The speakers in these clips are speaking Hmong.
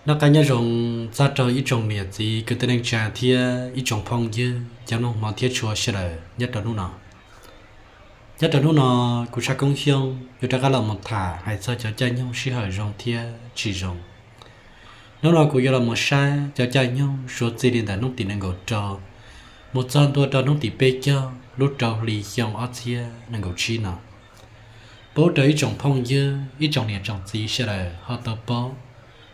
Noj qab nyob zoo txog rau ib tsoom niam txiv kwv tij neej tsa thiab ib tsoom phooj ywg cov mloog hmov thiab tshua sawv daws nyob rau hnub no. Nyob rau hnub no, kuv Tshaj Koob Xyooj yuav rov qab los mus tham hais txog cov caij nyoog sij hawm zoo thiab tsis zoo. Hnub no kuv yuav los mus saib cov caij nyoog suav txij li ntawm hnub tim nees nkaum rau mus txog ntua rau hnub tim peb caug lub rau hli xyoo ob txhiab nees nkaum tsib no, pub rau ib tsoom phooj ywg ib tsoom niam tsoom txiv sawv daws ho tau paub,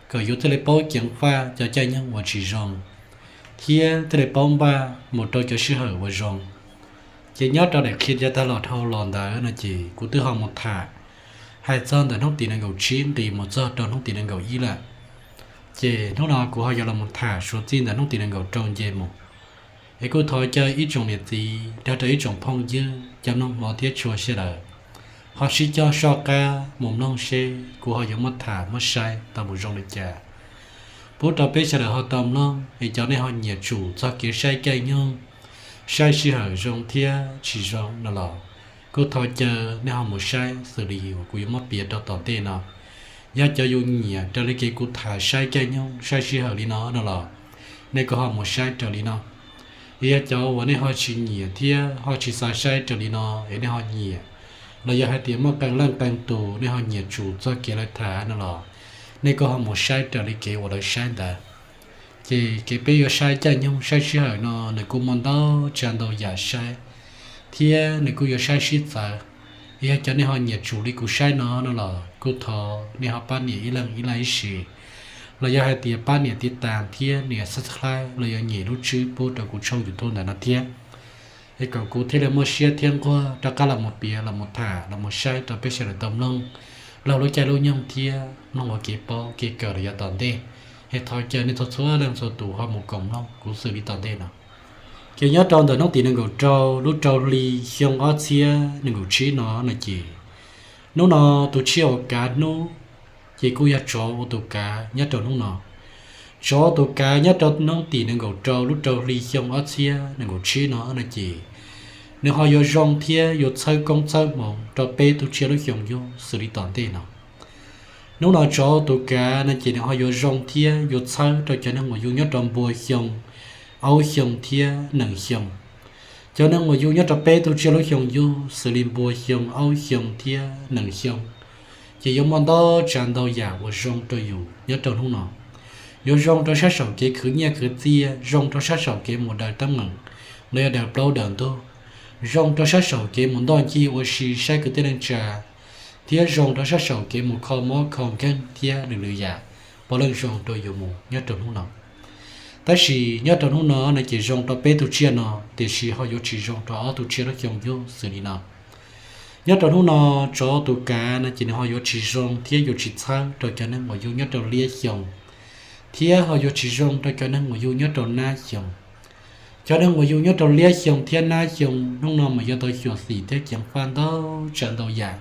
kom yus thiaj li paub ceev faj cov caij nyoog uas tsis zoo thiab thiaj li paub npaj mus rau cov sij hawm uas zoo. Ces nyob rau daim qhia yav tag los dhau los ntawd no ces kuv twb ho mus tham hais txog ntawm hnub tim nees nkaum tsib nqis mus txog rau hnub tim nees nkaum ib lawm. Ces hnub no kuv ho yuav los mus tham suav txij ntawm hnub tim nees nkaum rau nce mus. Es kuj thov caw ib tsoom niam txiv nrog rau ib tsoom phooj ywg cov mloog hmov thiab tshua sawv daws ho sib cog soj qab mus mloog seb kuv ho yuav muab tham muab saib tau mus zoo li cas, pub rau peb sawv daws ho tau mloog. Es cov nej ho nyiam tsum txog kev saib caij nyoog, saib sij hawm zoo thiab tsis zoo no los kuj thov caw nej ho mus saib xws li uas kuv yuav muab piav rau tom ntej no. Yog cov yus nyiam raws li kev kuv tham saib caij nyoog saib sij hawm li no no los nej kuj ho mus saib raws li no. Yog cov uas nej ho tsis nyiam thiab ho tsis xav saib raws li no, es nej ho nyiam, los yog hais tias muaj qee leej qee tus nej ho nyiam tsum txog kev lawv tham no los nej kuj ho mus saib raws li kev uas lawv saib ntawd. Ces kev peb yuav saib caij nyoog saib sij hawm no nws kuj muaj ntau tsav ntau yam saib, thiab nws kuj yuav saib sib txawv. Yog cov nej ho nyiam tsum li kuv saib no no los kuj thov nej ho pab nias ib leeg ib leeg ib si, los yog hais tias pab nias tiv tas thiab nias subscribe los yog nyem lub tswb pub rau kuv tshooj YouTube ntawm no thiab, es kom kuv thiaj li muaj siab thiab nquag rov qab los mus piav los mus tham los mus saib rau peb sawv daws tau mloog laug lub caij lub nyoog thiab mloog ua kev paub kev kawm los yav tom ntej. Es thov caw nej txhua txhua leej txhua tus ho mus koom mloog kuv xws li tom ntej no. Ces nyob rau ntawm hnub tim nees nkaum rau lub rau hli xyoo ob txhiab nees nkaum tsib no no ces, hnub no tus tsiaj uas kav hnub ces kuj yog tsov ua tus kav nyob rau hnub no. Tsov ua tus kav nyob rau hnub tim nees nkaum rau lub rau hli xyoo ob txhiab nees nkaum tsib no no ces, nws ho yuav zoo thiab yuav txhawb koob txhawb hmoov rau peb tug tsiaj lub xyoo yug xws li tom ntej no. Hnub no tsov ua tus kav no ces nws ho yuav zoo thiab yuav txhawb rau cov neeg uas yug nyob rau npua xyoo, aub xyoo thiab nees xyoo. Cov neeg uas yug nyob rau peb tug tsiaj lub xyoo yug xws li npua xyoo, aub xyoo thiab nees xyoo, ces yuav muaj ntau tsav ntau yam uas zoo rau yus nyob rau hnub no. Yuav zoo rau sab saum kev khwv nyiaj khwv txiaj, zoo rau sab saum kev mus daws teeb meem los yog daws plaub daws ntug, zoo rau sab saum kev mus ntoj ncig ua si saib kwv tij neej tsa, thiab zoo rau sab saum kev mus kho mob kho nkeeg thiab lwm lwm yam puav leej zoo rau yus mus nyob rau hnub no. Tab sis nyob rau hnub no no ces zoo rau peb tug tsiaj no, tiam sis ho yuav tsis zoo rau ob tug tsiaj lub xyoo yug xws li no. Nyob rau hnub no, tsov ua tus kav no ces nws ho yuav tsis zoo thiab yuav tsis txhawb rau cov neeg uas yug nyob rau liab xyoo, thiab ho yuav tsis zoo rau cov neeg uas yug nyob rau nab xyoo. Cov neeg uas yug nyob rau liab xyoo thiab nab xyoo hnub no mas yuav tau xyuam xim thiab ceev faj ntau tsav ntau yam.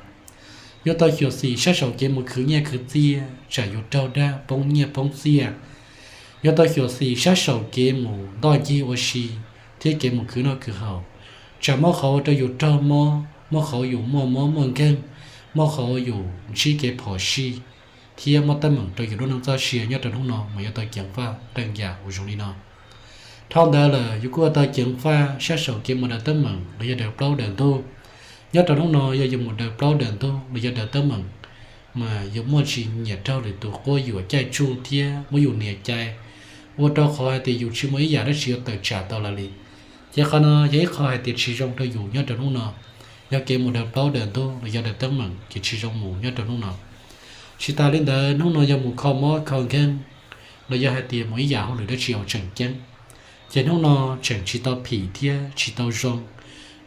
Yuav tau xyuam xim sab saum kev mus khwv nyiaj khwv txiaj, tsam yus raug dag poob nyiaj poob txiaj. Yuav tau xyuam xim sab saum kev mus ntoj ncig ua si thiab kev mus khwv noj khwv haus, tsam muaj qhov ua rau yus raug mob, muaj qhov yus muaj mob muaj nkeeg, muaj qhov yus ntsib kev phom sij, thiab muaj teeb meem rau yus lub neej txoj sia nyob rau hnub no mas yuav tau ceev faj qee yam uas zoo li no. Dhau ntawd lawm yus kuj yuav tau ceev faj sab saum kev mus daws teeb meem los yog daws plaub daws ntug. Nyob rau hnub no yog yus mus daws plaub daws ntug los yog daws teeb meem, mas yus muaj tsis nyiam raug lwm tus quab yuam caij tsuj thiab muab yus nias cai, ua rau qhov hais tias yus tsis muaj ib yam dab tsi yuav tawm tsam tau lawv li. Ces qhov no yog ib qho hais tias tsis zoo rau yus nyob rau hnub no. Yog kev mus daws plaub daws ntug los yog daws teeb meem ces tsis zoo mus nyob rau hnub no. Tsis tas li ntawd, hnub no yog mus kho mob kho nkeeg los yog hais tias mus ib yam hauj lwm dab tsi uas tseem ceeb, ces hnub no tseem tsis tau phim thiab tsis tau zoo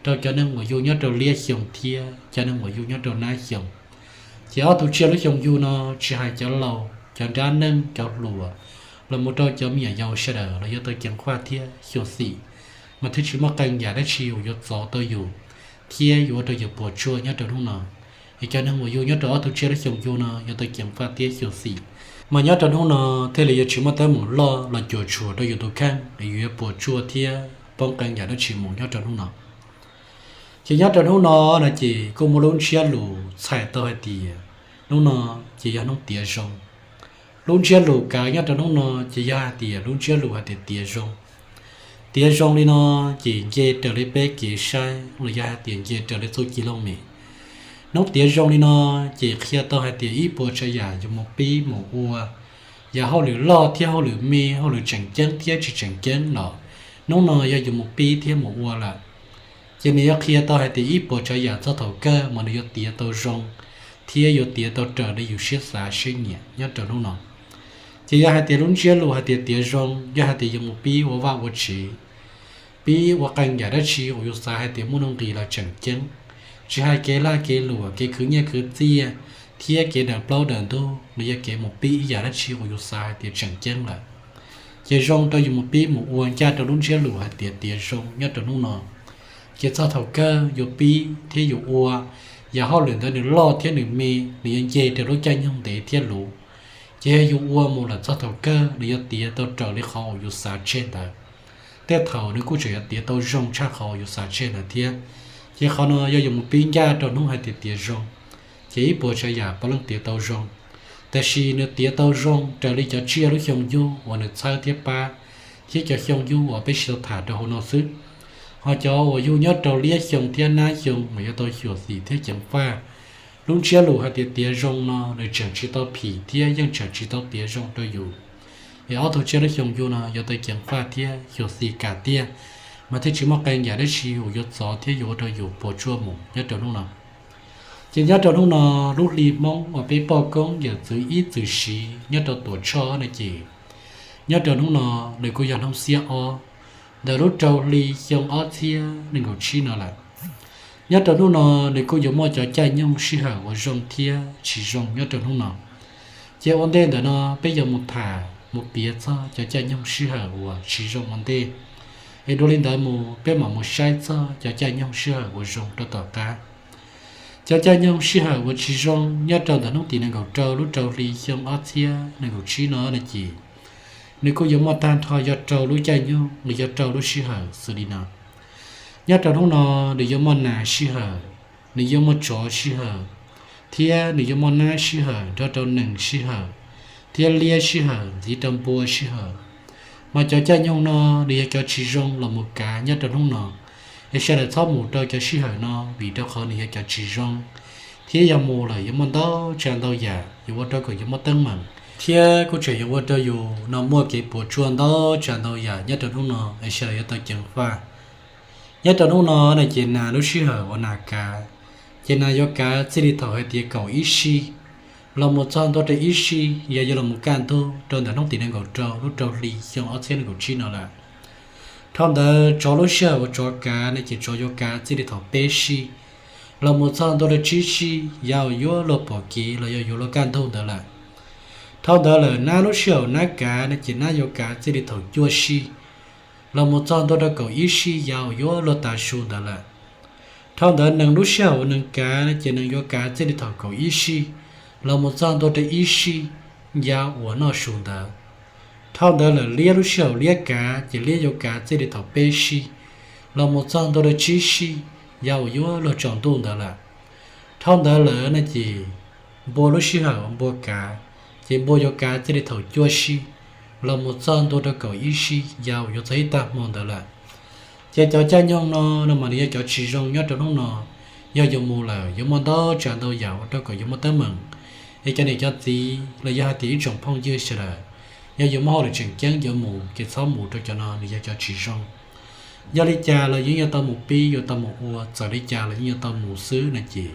rau cov neeg uas yug nyob rau liab xyoo thiab cov neeg uas yug nyob rau nab xyoo. Ces ob tug tsiaj lub xyoo yug no, tsis hais cov laus, cov nrab neej, cov hluas, los mus rau cov me nyuam yaus sawv daws los yuav tau ceev faj thiab xyuam xim, mas thiaj tsis muaj qee yam dab tsi uas yuav txov tau yus thiab yuav ua rau yus puas tsuaj nyob rau hnub no. Es cov neeg uas yug nyob rau ob tug tsiaj lub xyoo yug no yuav tau ceev faj thiab xyuam xim, mas nyob rau hnub no thiaj li yuav tsis muaj teeb meem loj los cuam tshuam rau yus tus kheej es yus yuav puas tsuaj thiab poob qee yam dab tsi mus nyob rau hnub no. Ces nyob rau hnub no no ces kuj muaj lub ntsiab lus txhais tau hais tias hnub no ces yog hnub tiav zoo. Lub ntsiab lus kav nyob rau hnub no ces yog hais tias lub ntsiab lus hais tias tiav zoo. Tiav zoo li no ces nce raws li peb kev saib los yog hais tias nce raws li txuj ci looj mem. Hnub tiav zoo li no ces qhia tau hais tias ib puas tsav yam yuav mus pib mus ua, yam hauj lwm loj thiab hauj lwm me, hauj lwm tseem ceeb thiab tsis tseem ceeb los hnub no yog yuav mus pib thiab mus ua lawm. Ces nws yuav qhia tau hais tias ib puas tsav yam txog thaum kawg mas nws yuav tiav tau zoo thiab yuav tiav tau raws li yus siab xav siab nyiam nyob rau hnub no. Ces yog hais tias lub ntsiab lus hais tias tiav zoo yog hais tias yuav mus pib ua vaj ua tsev, pib ua qee yam dab tsi uas yus xav hais tias muaj nuj nqis los tseem ceeb, tsis hais kev laj kev luam, kev khwv nyiaj khwv txiaj, thiab kev daws plaub daws ntug los yog kev mus pib ib yam dab tsi uas yus xav hais tias tseem ceeb lawm, ces zoo rau yus mus pib mus ua ncaj rau lub ntsiab lus hais tias tiav zoo nyob rau hnub no. Ces txog thaum kawg yuav pib thiab yus ua, yam hauj lwm ntawd nws loj thiab nws me, nws yuav nce rau lub caij nyoog ntev thiab luv. Ces yog yus ua mus lawm txog thaum kawg nws yuav tiav tau raws li qhov uas yus xav tseg ntawd. Tej thaum nws kuj tseem yuav tiav tau zoo tshaj qhov uas yus xav tseg ntawd thiab. Ces qhov no yog yuav mus pib ncaj rau hnub hais tias tiav zoo, ces ib puas tsav yam puav leej tiav tau zoo. Tab sis nws tiav tau zoo raws li cov tsiaj lub xyoo yug uas nws txhawb thiab pab, thiab cov xyoo yug uas peb tsis tau tham rau hauv no xwb. Ho cov uas yug nyob rau liab xyoo thiab nab xyoo mas yuav tau xyuam xim thiab ceev faj. Lub ntsiab lus hais tias tiav zoo no nws tseem tsis tau phim thiab yeej tseem tsis tau tiav zoo rau yus. Es ob tug tsiaj lub xyoo yug no yuav tau ceev faj thiab xyuam xim kam tiag, mas thiaj tsis muaj qee yam dab tsi uas yuav txov thiab yuav ua rau yus puas tsuaj mus nyob rau hnub no. Ces nyob rau hnub no, lub hli Hmoob uas peb poj koob yawm txwv ib txwm siv nyob rau Tuam Tshoj no ces, nyob rau hnub no nws kuj yog hnub xiab ob, ntawm lub rau hli xyoo ob txhiab nees nkaum tsib no lawm. Nyob rau hnub no nws kuj yuav muaj cov caij nyoog sij hawm uas zoo thiab tsis zoo nyob rau hnub no. Ces ua ntej ntawm no peb yuav mus tham mus piav txog cov caij nyoog sij hawm uas tsis zoo ua ntej, es dua li ntawd mus peb mam mus saib txog cov caij nyoog sij hawm uas zoo rau tom qab. Cov caij nyoog sij hawm uas tsis zoo nyob rau ntawm hnub tim nees nkaum rau lub rau hli xyoo ob txhiab nees nkaum tsib no no ces, nws kuj yuav muaj tag nrho yog rau lub caij nyoog los yog rau lub sij hawm xws li no. Nyob rau hnub no, nws yuav muaj nas sij hawm, nws yuav muaj tsov sij hawm, thiab nws yuav muaj nab sij hawm nrog rau nees sij hawm, thiab liab sij hawm ntxiv rau npua sij hawm. Mas cov caij nyoog no nws yog cov tsis zoo los mus kav nyob rau hnub no, es sawv daws txhob mus rau cov sij hawm no vim rau qhov nws yog cov tsis zoo, thiab yog mus lawm yuav muaj ntau tsav ntau yam yuav ua rau kom yuav muaj teeb meem, thiab kuj tseem yuav ua rau yus no muaj kev puas tsuaj ntau tsav ntau yam nyob rau hnub no es sawv daws yuav tau ceev faj. Nyob rau hnub no na ces nas lub sij hawm uas nas kav, ces nas yuav kav txij li thaum hais tias kaum ib sij los mus txog ntua rau ib sij, yog yuav los mus kaj ntug rau ntawm hnub tim nees nkaum rau lub rau hli xyoo ob txhiab nees nkaum tsib no lawm. Dhau ntawd tsov lub sij hawm uas tsov kav no ces tsov yuav kav txij li thaum peb sij los mus txog ntua rau tsib sij yav uas yuav luag pom kev los yog yuav luag kaj ntug ntawd lawm. Dhau ntawd lawm nab lub sij hawm nab kav no ces nab yuav kav txij li thaum cuaj sij los mus txog ntua rau kaum ib sij yav uas yuav luag tav su ntawd lawm. Dhau ntawd nees lub sij hawm uas nees kav no ces nees yuav kav txij li thaum kaum ib sij los mus txog ntua rau ib sij yav uas noj su ntawd. Dhau ntawd lawm liab lub sij hawm liab kav ces liab yuav kav txij li thaum peb sij los mus txog ntua rau tsib sij yav uas yuav luag tsaus ntuj ntawd lawm. Dhau ntawd lawm no ces npua lub sij hawm uas npua kav, ces npua yuav kav txij li thaum cuaj sij los mus txog ntua rau kaum ib sij yav uas yuav txog ib tag hmo ntawd lawm. Ces cov caij nyoog no no mas nws yog cov tsis zoo nyob rau hnub no. Yog yuav mus lawm yuav muaj ntau tsav ntau yam ua rau kom yuav muaj teeb meem. Es cov niam cov txiv los yog hais tias ib tsoom phooj ywg sawv daws, yog yuav muaj hauj lwm tseem ceeb yuav mus ces txhob mus rau cov no, nws yog cov tsis zoo. Yog li cas los yeej yuav tau mus pib, yuav tau mus ua, txawm li cas los yeej yuav tau mus xwb no ces,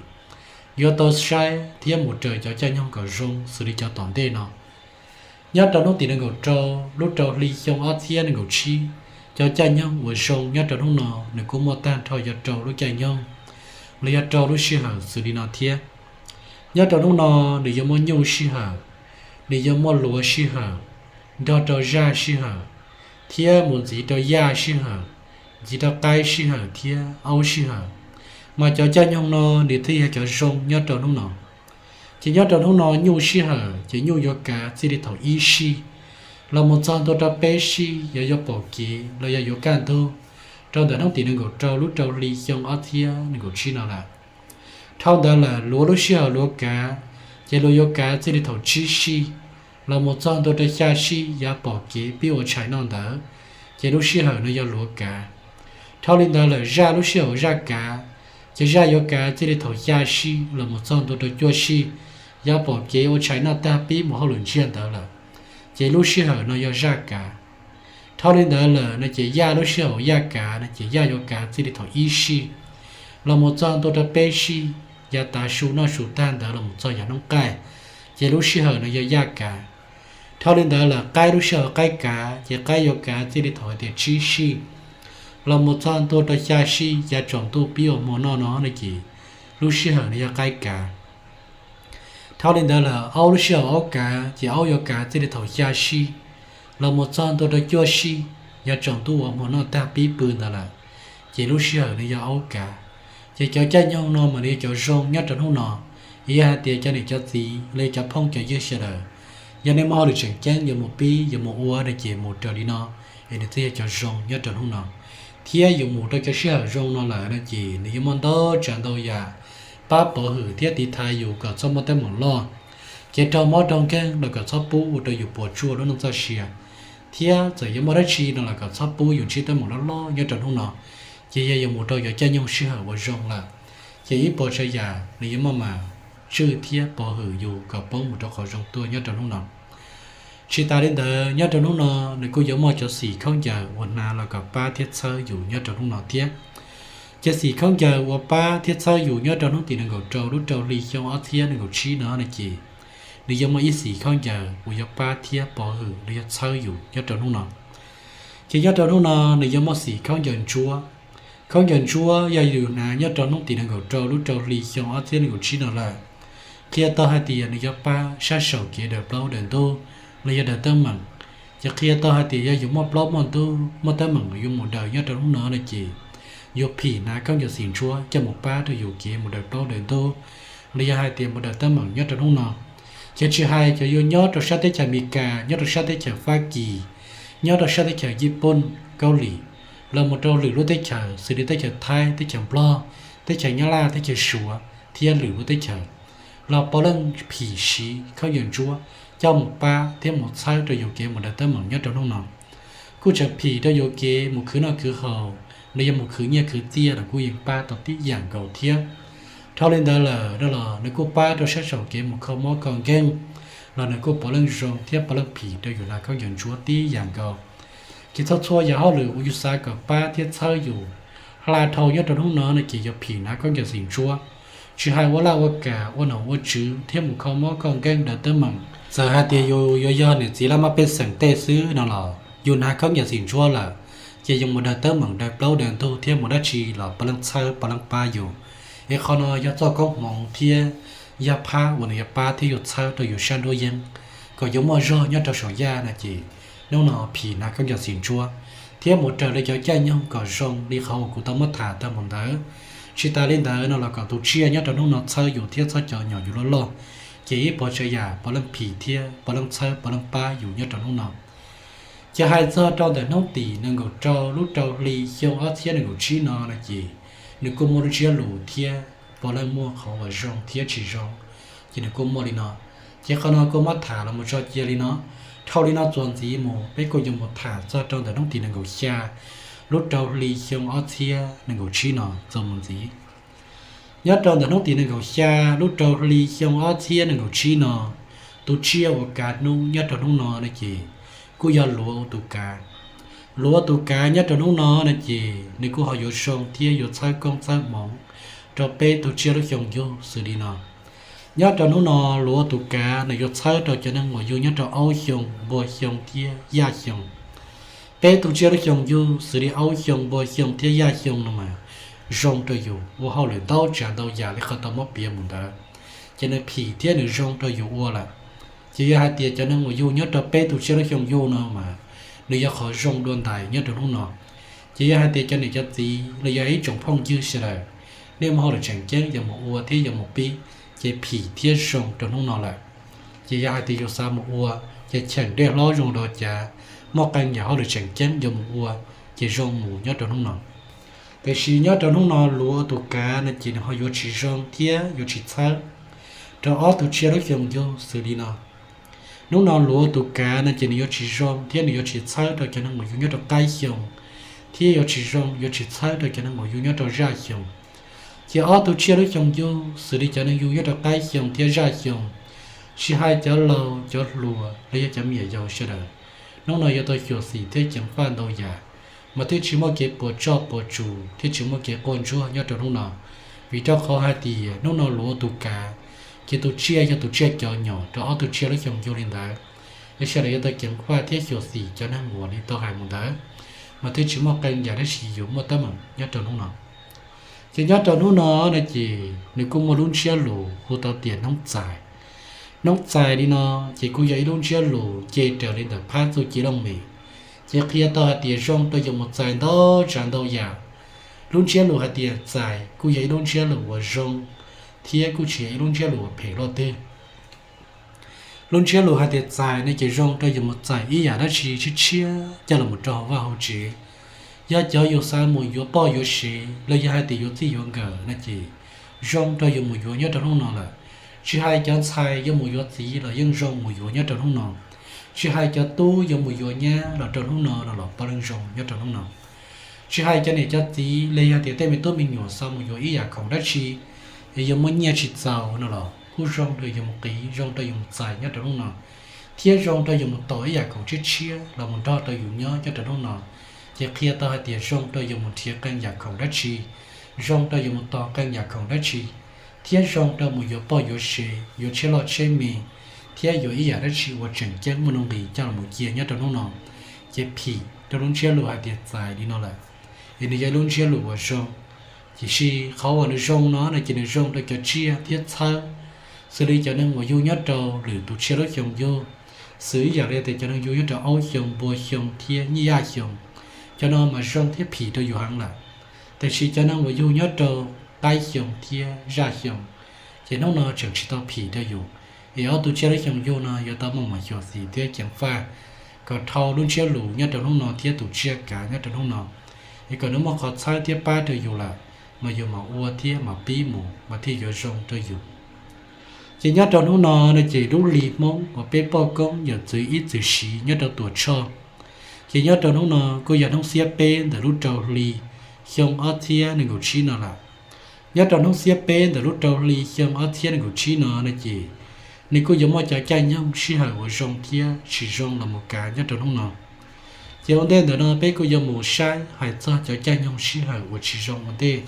yuav tau saib thiab mus raws cov caij nyoog kom zoo xws li cov tom ntej no. Nyob rau hnub tim nees nkaum rau lub rau hli xyoo ob txhiab nees nkaum tsib, cov caij nyoog uas zoo nyob rau hnub no nws kuj muaj tag nrho yog rau lub caij nyoog los yog rau lub sij hawm xws li no thiab. Nyob rau hnub no, nws yuav muaj nyuj sij hawm, nws yuav muaj luav sij hawm, nrog rau zaj sij hawm, thiab mus ntxiv rau yaj sij hawm, ntxiv rau qaib sij hawm thiab aub sij hawm. Mas cov caij nyoog no nws thiaj yog cov zoo nyob rau hnub no. Ces nyob rau hnub no nyuj sij hawm ces nyuj yuav kav txij li thaum ib sij los mus txog ntua rau peb sij yav yuav pom kev los yog yuav kaj ntug, rau ntawm hnub tim nees nkaum rau lub rau hli xyoo ob txhiab nees nkaum tsib no lawm. Dhau ntawd lawm luav lub sij hawm luav kav, ces luav yuav kav txij li thaum tsib sij los mus txog ntua rau xya sij yav pom kev pib ua tshais noj ntawd, ces lub sij hawm no yog luav kav. Dhau li ntawd lawm zaj lub sij hawm zaj kav, ces zaj yuav kav txij li thaum xya sij los mus txog ntua rau cuaj sij yav pom kev ua tshais noj tag pib mus hauj lwm ntsiag ntawd lawm, ces lub sij hawm no yog zaj kav. Dhau li ntawd lawm no ces yaj lub sij hawm yaj kav no ces yaj yuav kav txij li thaum ib sij los mus txog ntua rau peb sij yav tav su noj su tag ntawd los mus txog yav hnub qaij, ces lub sij hawm no yog yaj kav. Dhau li ntawd lawm qaib lub sij hawm qaib kav ces qaib yuav kav txij li thaum hais tias tsib sij los mus txog ntua rau xya sij yav tsaus ntuj pib ua hmo noj no no ces lub sij hawm no yog qaib kav. Dhau li ntawd lawm aub lub sij hawm aub kav ces aub yuav kav txij li thaum xya sij los mus txog ntua rau cuaj sij yav tsaus ntuj ua hmo noj tag pib pw ntawd lawm, ces lub sij hawm no yog aub kav. Ces cov caij nyoog no mas nws yog cov zoo nyob rau hnub no. Yog hais tias cov niam cov txiv los yog cov phooj cov ywg sawv daws, yog nej muaj hauj lwm tseem ceeb yuav mus pib yuav mus ua no ces mus raws li no, es nws thiaj yog cov zoo nyob rau hnub no. Thiab yus mus rau cov sij hawm zoo no lawm no ces nws yuav muaj ntau tsav ntau yam pab pov hwm thiab tiv thaiv yus kom txhob muaj teeb meem loj, kev raug mob raug nkeeg los kom txhob pub ua rau yus puas tsuaj lub neej txoj sia, thiab txawm yuav muaj dab tsi no los kom txhob pub yus ntsib teeb meem loj loj nyob rau hnub no. Ces yog yus mus rau cov caij nyoog sij hawm uas zoo lawm, ces ib puas tsav yam nws yuav muaj mam tswj thiab pov hwm yus kom poob mus rau qhov zoo tuaj nyob rau hnub no. Tsis tas li ntawd nyob rau hnub no nws kuj yuav muaj cov xim khaub ncaws uas hnav los kom pab thiab txhawb yus nyob rau hnub no thiab. Cov xim khaub ncaws uas pab thiab txhawb yus nyob rau hnub tim nees nkaum rau lub rau hli xyoo ob txhiab nees nkaum tsib no no ces nws yuav muaj ib xim khaub ncaws uas yuav pab thiab pov hwm los yog txhawb yus nyob rau hnub no. Ces nyob rau hnub no nws yuav muaj xim khaub ncaws ntsuab. Khaub ncaws ntsuab yog yus hnav nyob rau hnub tim nees nkaum rau lub rau hli xyoo ob txhiab nees nkaum tsib no lawm, qhia tau hais tias nws yuav pab sab saum kev daws plaub daws ntug los yog daws teeb meem. Ces qhia tau hais tias yog yus muaj plaub muaj ntug muaj teeb meem yuav mus daws nyob rau hnub no no ces yuav phim hnav khaub ncaws xim ntsuab coj mus pab rau yus kev mus daws plaub daws ntug los yog hais tias mus daws teeb meem nyob rau hnub no. Ces tsis hais cov yuav nyob rau sab teb chaws Amelikas, nyob rau sab teb chaws Fab Kis, nyob rau sab teb chaws Yij Pooj, Kaub Lim, los mus rau lwm lub teb chaws xws li teb chaws Thaib, teb chaws Nplog, teb chaws Nyab Laj, teb chaws Suav thiab lwm lub teb chaws, los puav leej phim siv khaub ncaws ntsuab coj mus pab thiab mus txhawb rau yus kev mus daws teeb meem nyob rau hnub no. Kuj tseem phim rau yus kev mus khwv noj khwv haus los yog mus khwv nyiaj khwv txiaj los kuj yeej pab tau tib yam nkaus thiab. Dhau li ntawd lawm no los nws kuj pab rau sab saum kev mus kho mob kho nkeeg los nws kuj puav leej zoo thiab puav leej phim rau yus hnav khaub ncaws ntsuab tib yam nkaus. Ces txhua txhua yam hauj lwm uas yus xav kom pab thiab txhawb yus hla dhau nyob rau hnub no no ces yuav phim hnav khaub ncaws xim ntsuab. Tsis hais ua laj ua kam, ua nom ua tswv thiab mus kho mob kho nkeeg daws teeb meem, txawm hais tias yus yuav yog niam txiv laj mab pej xeem tej xwb no los yus hnav khaub ncaws xim ntsuab lawm, ces yus mus daws teeb meem daws plaub daws ntug thiab mus dab tsi los puav leej txhawb puav leej pab yus. Es qhov no yog txoj koob hmoov thiab yog phab uas nws yuav pab thiab yuav txhawb rau yus sab nruab yeeb kom yuav muaj zog nyob rau saum yaj no ces hnub no phim hnav khaub ncaws xim ntsuab thiab mus raws li cov caij nyoog kom zoo li qhov uas kuv tau muab tham tag mus ntawd. Tsis tas li ntawd no los kom tus tsiaj nyob rau hnub no txhawb yus thiab txhob cov nyom yus loj loj, ces ib puas tsav yam puav leej phim thiab puav leej txhawb puav leej pab yus nyob rau hnub no. Ces hais txog rau ntawm hnub tim nees nkaum rau lub rau hli xyoo ob txhiab nees nkaum tsib no no ces nws kuj muaj lub ntsiab lus thiab puav leej muaj qhov uas zoo thiab tsis zoo, ces nws kuj muaj li no. Ces qhov no kuj muab tham los mus tso cia li no. Dhau li no txuas ntxiv mus peb kuj yuav mus tham txog rau ntawm hnub tim nees nkaum xya lub rau hli xyoo ob txhiab nees nkaum tsib no txuas mus ntxiv. Nyob rau ntawm hnub tim nees nkaum xya lub rau hli xyoo ob txhiab nees nkaum tsib no, tus tsiaj uas kav hnub nyob rau hnub no no ces kuj yog luav ua tus kav. Luav ua tus kav nyob rau hnub no no ces nws kuj ho yuav zoo thiab yuav txhawb koob txhawb hmoov rau peb tug tsiaj lub xyoo yug xws li no. Nyob rau hnub no luav ua tus kav nws yuav txhawb rau cov neeg uas yug nyob rau aub xyoo, npua xyoo thiab yaj xyoo. Peb tug tsiaj lub xyoo yug xws li aub xyoo, npua xyoo thiab yaj xyoo no mas zoo rau yus ua hauj lwm ntau tsav ntau yam li qhov tau muab piav mus ntawd, ces nws phim thiab nws zoo rau yus ua lawm. Ces yog hais tias cov neeg uas yug nyob rau peb tug tsiaj lub xyoo yug no mas nws yog qhov zoo dua ntais nyob rau hnub no. Ces yog hais tias cov niam cov txiv los yog ib tsoom phooj ywg sawv daws, nej muaj hauj lwm tseem ceeb yuav mus ua thiab yuav mus pib, ces phim thiab zoo rau hnub no lawm. Ces yog hais tias yus xav mus ua, ces cheem dej hlob zoo dua cav, muaj qee yam hauj lwm tseem ceeb yuav mus ua, ces zoo mus nyob rau hnub no. Tiam sis nyob rau hnub no luav ua tus kav no ces nws ho yuav tsis zoo thiab yuav tsis txhawb rau ob tug tsiaj lub xyoo yug xws li no. Hnub no luav tus kav no ces nws yuav tsis zoo thiab nws yuav tsis txhawb rau cov neeg uas yug nyob rau qaib xyoo, thiab yuav tsis zoo yuav tsis txhawb rau cov neeg uas yug nyob rau zaj xyoo. Ces ob tug tsiaj lub xyoo yug xws li cov neeg yug nyob rau qaib xyoo thiab zaj xyoo, tsis hais cov laus cov hluas los yog cov me nyuam yaus sawv daws, hnub no yuav tau xyuam xim thiab ceev faj ntau yam, mas thiaj tsis muaj kev puas tsuaj puas tsuaj thiab tsis muaj kev quaj ntsuag nyob rau hnub no. Vim rau qhov hais tias hnub no luav tus kav, ces tus tsiaj yog tus tsiaj cov nyom rau ob tug tsiaj lub xyoo yug li ntawd. Es sawv daws yuav tau ceev faj thiab xyuam xim cov neeg uas li tau hais mus ntawd, mas thiaj tsis muaj qee yam dab tsi yuav muaj teeb meem nyob rau hnub no. Ces nyob rau hnub no no ces nws kuj muaj lub ntsiab lus hu tau tias hnub txais. Hnub txais li no ces kuj yog ib lub ntsiab lus nce raws li ntawm phab txuj ci looj mem, ces qhia tau hais tias zoo rau yus mus txais ntau tsav ntau yam. Lub ntsiab lus hais tias txais kuj yog ib lub ntsiab lus uas zoo, thiab kuj tsis yog ib lub ntsiab lus uas phem loj twg. Lub ntsiab lus hais tias txais no ces zoo rau yus mus txais ib yam dab tsi tshiab tshiab coj los rau hauv vaj hauv tsev. Yog cov yus xav mus yuav poj yuav sev los yog hais tias yuav txij yuav nkawm no ces zoo rau yus mus yuav nyob rau hnub no lawm. Tsis hais cov ntxhais yuav mus yuav txiv los yeej zoo mus yuav nyob rau hnub no. Tsis hais cov tub yuav mus yuav nyab los rau hnub no no los puav leej zoo nyob rau hnub no. Tsis hais cov niam cov txiv los yog tias tej me tub me nyuam xav mus yuav ib yam khoom dab tsi, es yuav muaj nyiaj tsis txaus no los kuj zoo rau yus mus qiv, zoo rau yus mus txais nyob rau hnub no, thiab zoo rau yus mus tos ib yam khoom tshiab tshiab los mus nrog rau yus nyob nyob rau hnub no. Ces qhia tau hais tias zoo rau yus mus nrhiav qee yam khoom dab tsi, zoo rau yus mus tos qee yam khoom dab tsi, thiab zoo rau mus yuav poj yuav sev, yuav tshiab loj tshiab me, thiab yuav ib yam dab tsi uas tseem ceeb muaj nuj nqis coj los cia nyob rau hnub no. Ces phim rau lub ntsiab lus hais tias txais li no lawm, es nws yog ib lub ntsiab lus uas zoo. Tiam sis qhov uas nws zoo no no ces nws zoo rau cov tsiaj thiab txhawb, xws li cov neeg uas yug nyob rau lwm tus tsiaj lub xyoo yug, xws ib yam li tias cov neeg yug nyob rau aub xyoo, npua xyoo thiab nyij yaj xyoo, cov no mas zoo thiab phim rau yus heev lawm. Tiam sis cov neeg uas yug nyob rau qaib xyoo thiab zaj xyoo, ces hnub no tseem tsis tau phim rau yus. Es ob tug tsiaj lub xyoo yug no yuav tau muaj mos xyuam xim thiab ceev faj kom dhau lub ntsiab lus nyob rau hnub no thiab tus tsiaj kav nyob rau hnub no, es kom nws muaj qhov txhawb thiab pab rau yus lawm, mas yus mam ua thiab mam pib mus mas thiaj yuav zoo rau yus. Ces nyob rau hnub no no ces lub hli Hmoob uas peb poj koob yawm txwv ib txwm siv nyob rau Tuam Tshoj, ces nyob rau hnub no kuj yog hnub xiab peb ntawm lub rau hli xyoo ob txhiab nees nkaum tsib no lawm. Nyob rau hnub xiab peb ntawm lub rau hli xyoo ob txhiab nees nkaum tsib no no ces nws kuj yuav muaj cov caij nyoog sij hawm uas zoo thiab tsis zoo los mus kav nyob rau hnub no. Ces ua ntej ntawm no peb kuj yuav mus saib hais txog cov caij nyoog sij hawm uas tsis zoo ua ntej.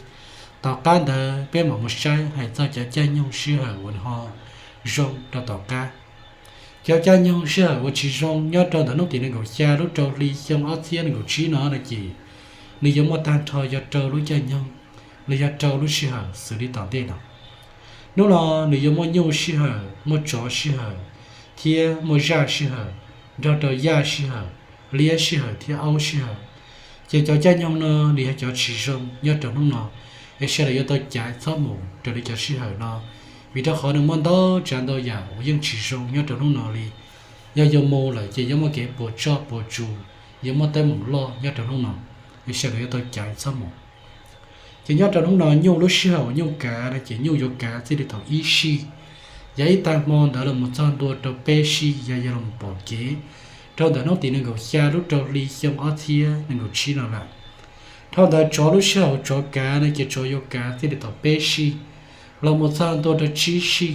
Tom qab ntawd peb mam mus saib hais txog cov caij nyoog sij hawm uas ho zoo rau tom qab. Cov caij nyoog sij hawm uas tsis zoo nyob rau ntawm hnub tim nees nkaum xya lub rau hli xyoo ob txhiab nees nkaum tsib no no ces nws yuav muaj tag nrho yog rau lub caij nyoog los yog rau lub sij hawm xws li tom ntej no. Hnub no nws yuav muaj nyuj sij hawm, muaj tsov sij hawm, thiab muaj zaj sij hawm, nrog rau yaj sij hawm, liab sij hawm thiab aub sij hawm. Ces cov caij nyoog no nws yog cov tsis zoo nyob rau hnub no, es sawv daws yuav tau caiv txhob mus raws li cov sij hawm no, vim rau qhov nws muaj ntau tsav ntau yam uas yeej tsis zoo nyob rau hnub no li. Yog yuav mus lawm ces yuav muaj kev puas tsuaj puas tsuaj, yuav muaj teeb meem loj nyob rau hnub no, es sawv daws yuav tau caiv txhob mus. Ces nyob rau hnub no nyuj lub sij hawm uas nyuj kav no ces nyuj yuav kav txij li thaum ib sij, yog ib tag hmo ntawd los mus txog ntua rau peb sij yog yog los pom kev, rau ntawm hnub tim nees nkaum xya lub rau hli xyoo ob txhiab nees nkaum tsib no lawm. Dhau ntawd tsov lub sij hawm tsov kav no ces tsov yuav kav txij li thaum peb sij los mus txog ntua rau tsib sij,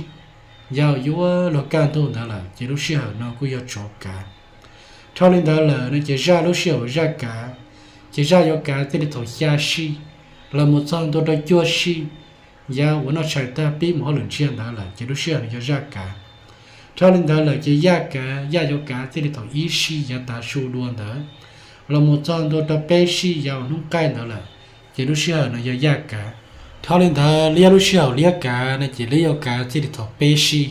yog yuav luag kaj ntug ntawd lawm ces lub sij hawm no kuj yog tsov kav. Dhau li ntawd lawm no ces zaj lub sij hawm zaj kav, ces zaj yuav kav txij li thaum xya sij los mus txog ntua rau cuaj sij, yog uas noj tshais tag pib mus hauj lwm ntsiag ntawd lawm ces lub sij hawm no yog zaj kav. Dhau li ntawd lawm ces yaj kav, yaj yuav kav txij li thaum ib sij yog tav su dua ntawd los mus txog ntua rau peb sij yog hnub qaij ntawd lawm, ces lub sij hawm no yog yaj kav. Dhau li ntawd liab lub sij hawm liab kav no ces liab yuav kav txij li thaum peb sij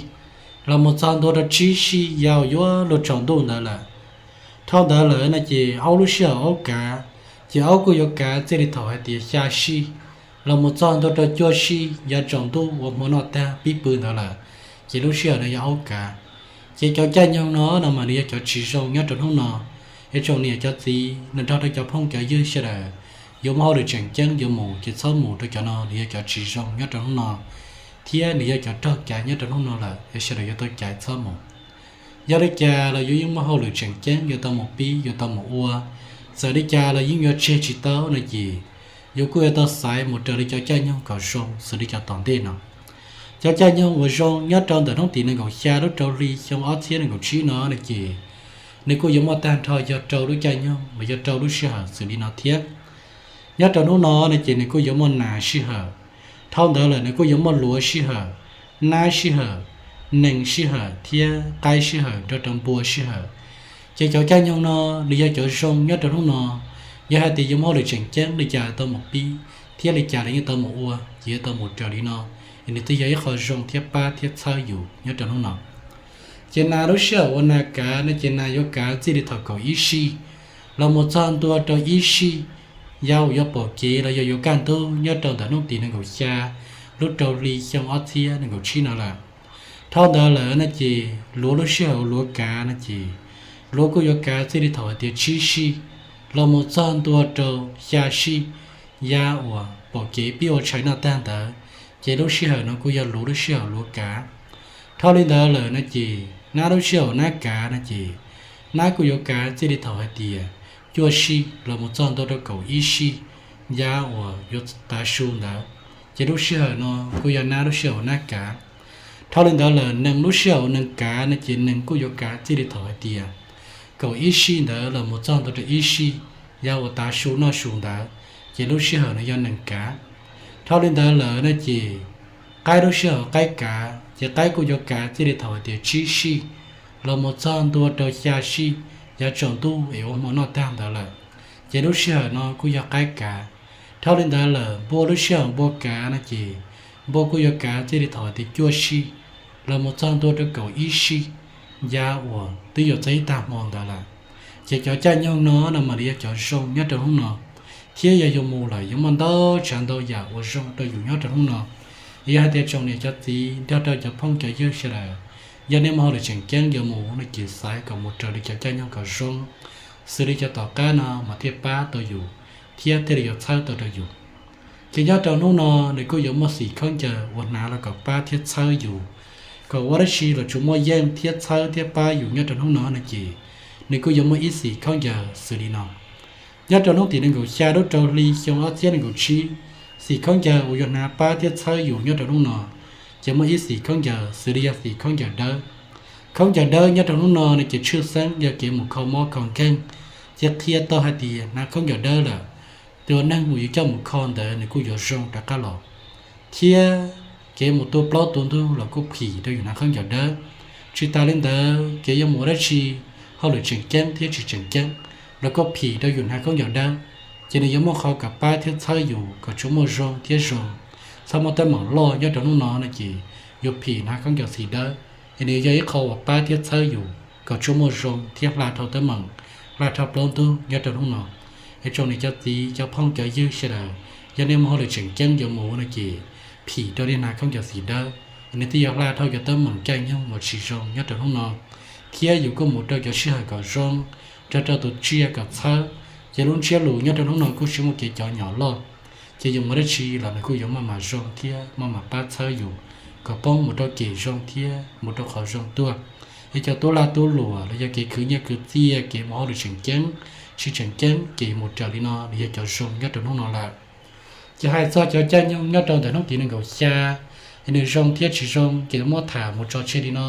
los mus txog ntua rau tsib sij yog yuav luag tsaus ntuj ntawd lawm. Dhau ntawd lawm no ces aub lub sij hawm aub kav, ces aub kuj yuav kav txij li thaum hais tias xya sij los mus txog ntua rau cuaj sij yog tsaus ntuj uas hmo noj tag pib pw ntawd lawm, ces lub sij hawm no yog aub kav. Ces cov caij nyoog no no mas nws yog cov tsis zoo nyob rau hnub no. Es tsoom niam cov txiv nrog rau cov phooj cov ywg sawv daws yuav muaj hauj lwm tseem ceeb yuav mus ces txhob mus rau cov no, nws yog cov tsis zoo nyob rau hnub no, thiab nws yog cov raug caiv nyob rau hnub no lawm es sawv daws yuav tau caiv txhob mus. Yog li cas los yuav yeej muaj hauj lwm tseem ceeb yuav tau mus pib yuav tau mus ua. Txawm li cas los yeej yuav tseg tsis tau no ces yus kuj yuav tau xaiv mus raws li cov caij nyoog kom zoo xws li cov tom ntej no. Cov caij nyoog uas zoo nyob rau ntawm hnub tim nees nkaum xya lub rau hli xyoo ob txhiab nees nkaum tsib no no ces nws kuj yuav muaj tag nrho yog rau lub caij nyoog los yog rau lub sij hawm xws li no thiab. Nyob rau hnub no no ces nws kuj yuav muaj nas sij hawm. Dhau ntawd lawm nws kuj yuav muaj luav sij hawm, nab sij hawm, nees sij hawm thiab qaib sij hawm nrog rau npua sij hawm. Ces cov caij nyoog no nws yog cov zoo nyob rau hnub no. Yog hais tias yuav muaj hauj lwm tseem ceeb li cas tau mus pib thiab li cas los yeej tau mus ua ces yuav tau mus raws li no, es nws twb yog ib qho zoo thiab pab thiab txhawb yus nyob rau hnub no. Ces nas lub sij hawm uas nas kav no ces nas yuav kav txij li thaum kaum ib sij los mus txog ntua rau ib sij, yav uas yuav pom kev los yog yuav kaj ntug nyob rau ntawm hnub tim nees nkaum xya lub rau hli xyoo ob txhiab nees nkaum tsib no lawm. Dhau ntawd lawm no ces luav lub sij hawm uas luav kav no ces luav kuj yuav kav txij li thaum hais tias tsib sij los mus txog ntua rau xya sij, yav uas pom kev pib ua tshais noj tag ntawd, ces lub sij hawm no kuj yog luav lub sij hawm luav kav. Dhau li ntawd lawm no ces nab lub sij hawm nab kav no ces nab kuj yuav kav txij li thaum hais tias cuaj sij los mus txog ntua rau kaum ib sij, yav uas yuav tav su ntawd, ces lub sij hawm no kuj yog nab lub sij hawm nab kav. Dhau li ntawd lawm nees lub sij hawm nees kav no ces nees kuj yuav kav txij li thaum hais tias kaum ib sij ntawd los mus txog ntua rau ib sij, yav uas tav su noj su ntawd, ces lub sij hawm no yog nees kav. Dhau li ntawd lawm no ces qaib lub sij hawm qaib kav ces qaib kuj yuav kav txij li thaum hais tias tsib sij los mus txog ntua rau xya sij, yav tsaus ntuj es ua hmo noj tag ntawd lawm, ces lub sij hawm no kuj yog qaib kav. Dhau li ntawd lawm npua lub sij hawm npua kav no ces npua kuj yuav kav txij li thaum hais tias cuaj sij los mus txog ntua rau kaum ib sij, yav uas twb yuav txog ib tag hmo ntawd lawm. Ces cov caij nyoog no no mam li yog cov zoo nyob rau hnub no, thiab yog yuav mus lawm yuav muaj ntau tsav ntau yam uas zoo rau yus nyob rau hnub no. Yog hais tias tsoom niam cov txiv nrog rau cov phooj cov ywg sawv daws, yog nej muaj hauj lwm tseem ceeb yuav mus no ces xaiv kom mus raws li cov caij nyoog kom zoo, xws li cov tom qab no mas thiaj pab tau yus thiab thiaj li yuav txhawb tau rau yus. Ces nyob rau hnub no nws kuj yuav muaj xim khaub ncaws uas hnav los kom pab thiab txhawb yus, kom ua dab tsi los tsuas muaj yeej thiab txhawb thiab pab yus nyob rau hnub no no ces nws kuj yuav muaj ib xim khaub ncaws xws li no. Nyob rau hnub tim nees nkaum xya lub rau hli xyoo ob txhiab nees nkaum tsib, xim khaub ncaws uas yuav hnav pab thiab txhawb yus nyob rau hnub no, ces muaj ib xim khaub ncaws xws li yog xim khaub ncaws dawb. Khaub ncaws dawb nyob rau hnub no no ces tshwj xeeb yog kev mus kho mob kho nkeeg, ces qhia tau hais tias hnav khaub ncaws dawb lawm, tus uas neeg mus yuav coj mus kho ntawd nws kuj yuav zoo rov qab los, thiab kev mus tua plaub tua ntug los kuj phim rau yus hnav khaub ncaws dawb. Tsis tas li ntawd kev yuav mus ua dab tsi, hauj lwm tseem ceeb thiab tsis tseem ceeb, los kuj phim rau yus hnav khaub ncaws dawb. Ces nws yuav muaj qhov kom pab thiab txhawb yus kom tsuas muaj zoo thiab zoo, txhob muaj teeb meem loj nyob rau hnub no no ces yuav phim hnav khaub ncaws xim dawb, es nws yog ib qho uas pab thiab txhawb yus kom tsuas muaj zoo thiab hla dhau teeb meem, hla dhau plaub ntug nyob rau hnub no. Es tsoom niam cov txiv cov phooj cov ywg sawv daws, yog nej muaj hauj lwm tseem ceeb yuav mus no ces phim rau nej hnav khaub ncaws xim dawb, es nws thiaj yuav hla dhau cov teeb meem caij nyoog uas tsis zoo nyob rau hnub no, thiab yus kuj mus rau cov sij hawm kom zoo, nrog rau tus tsiaj kom txhawb. Ces lub ntsiab lus nyob rau hnub no kuj tsis muaj kev cov nyom loj, ces yus mus dab tsi los nws kuj yuav maj mam zoo thiab maj mam pab txhawb yus kom poob mus rau kem zoo thiab mus rau qhov zoo tuaj. Es cov tub lag tub luam los yog kev khwv nyiaj khwv txiaj, kev mus hauj lwm tseem ceeb, tsis tseem ceeb, ces mus raws li no nws yog cov zoo nyob rau hnub no lawm. Ces hais txog cov caij nyoog nyob rau ntawm hnub tim nees nkaum xya, es nws zoo thiab tsis zoo ces muab tham mus tso tseg li no.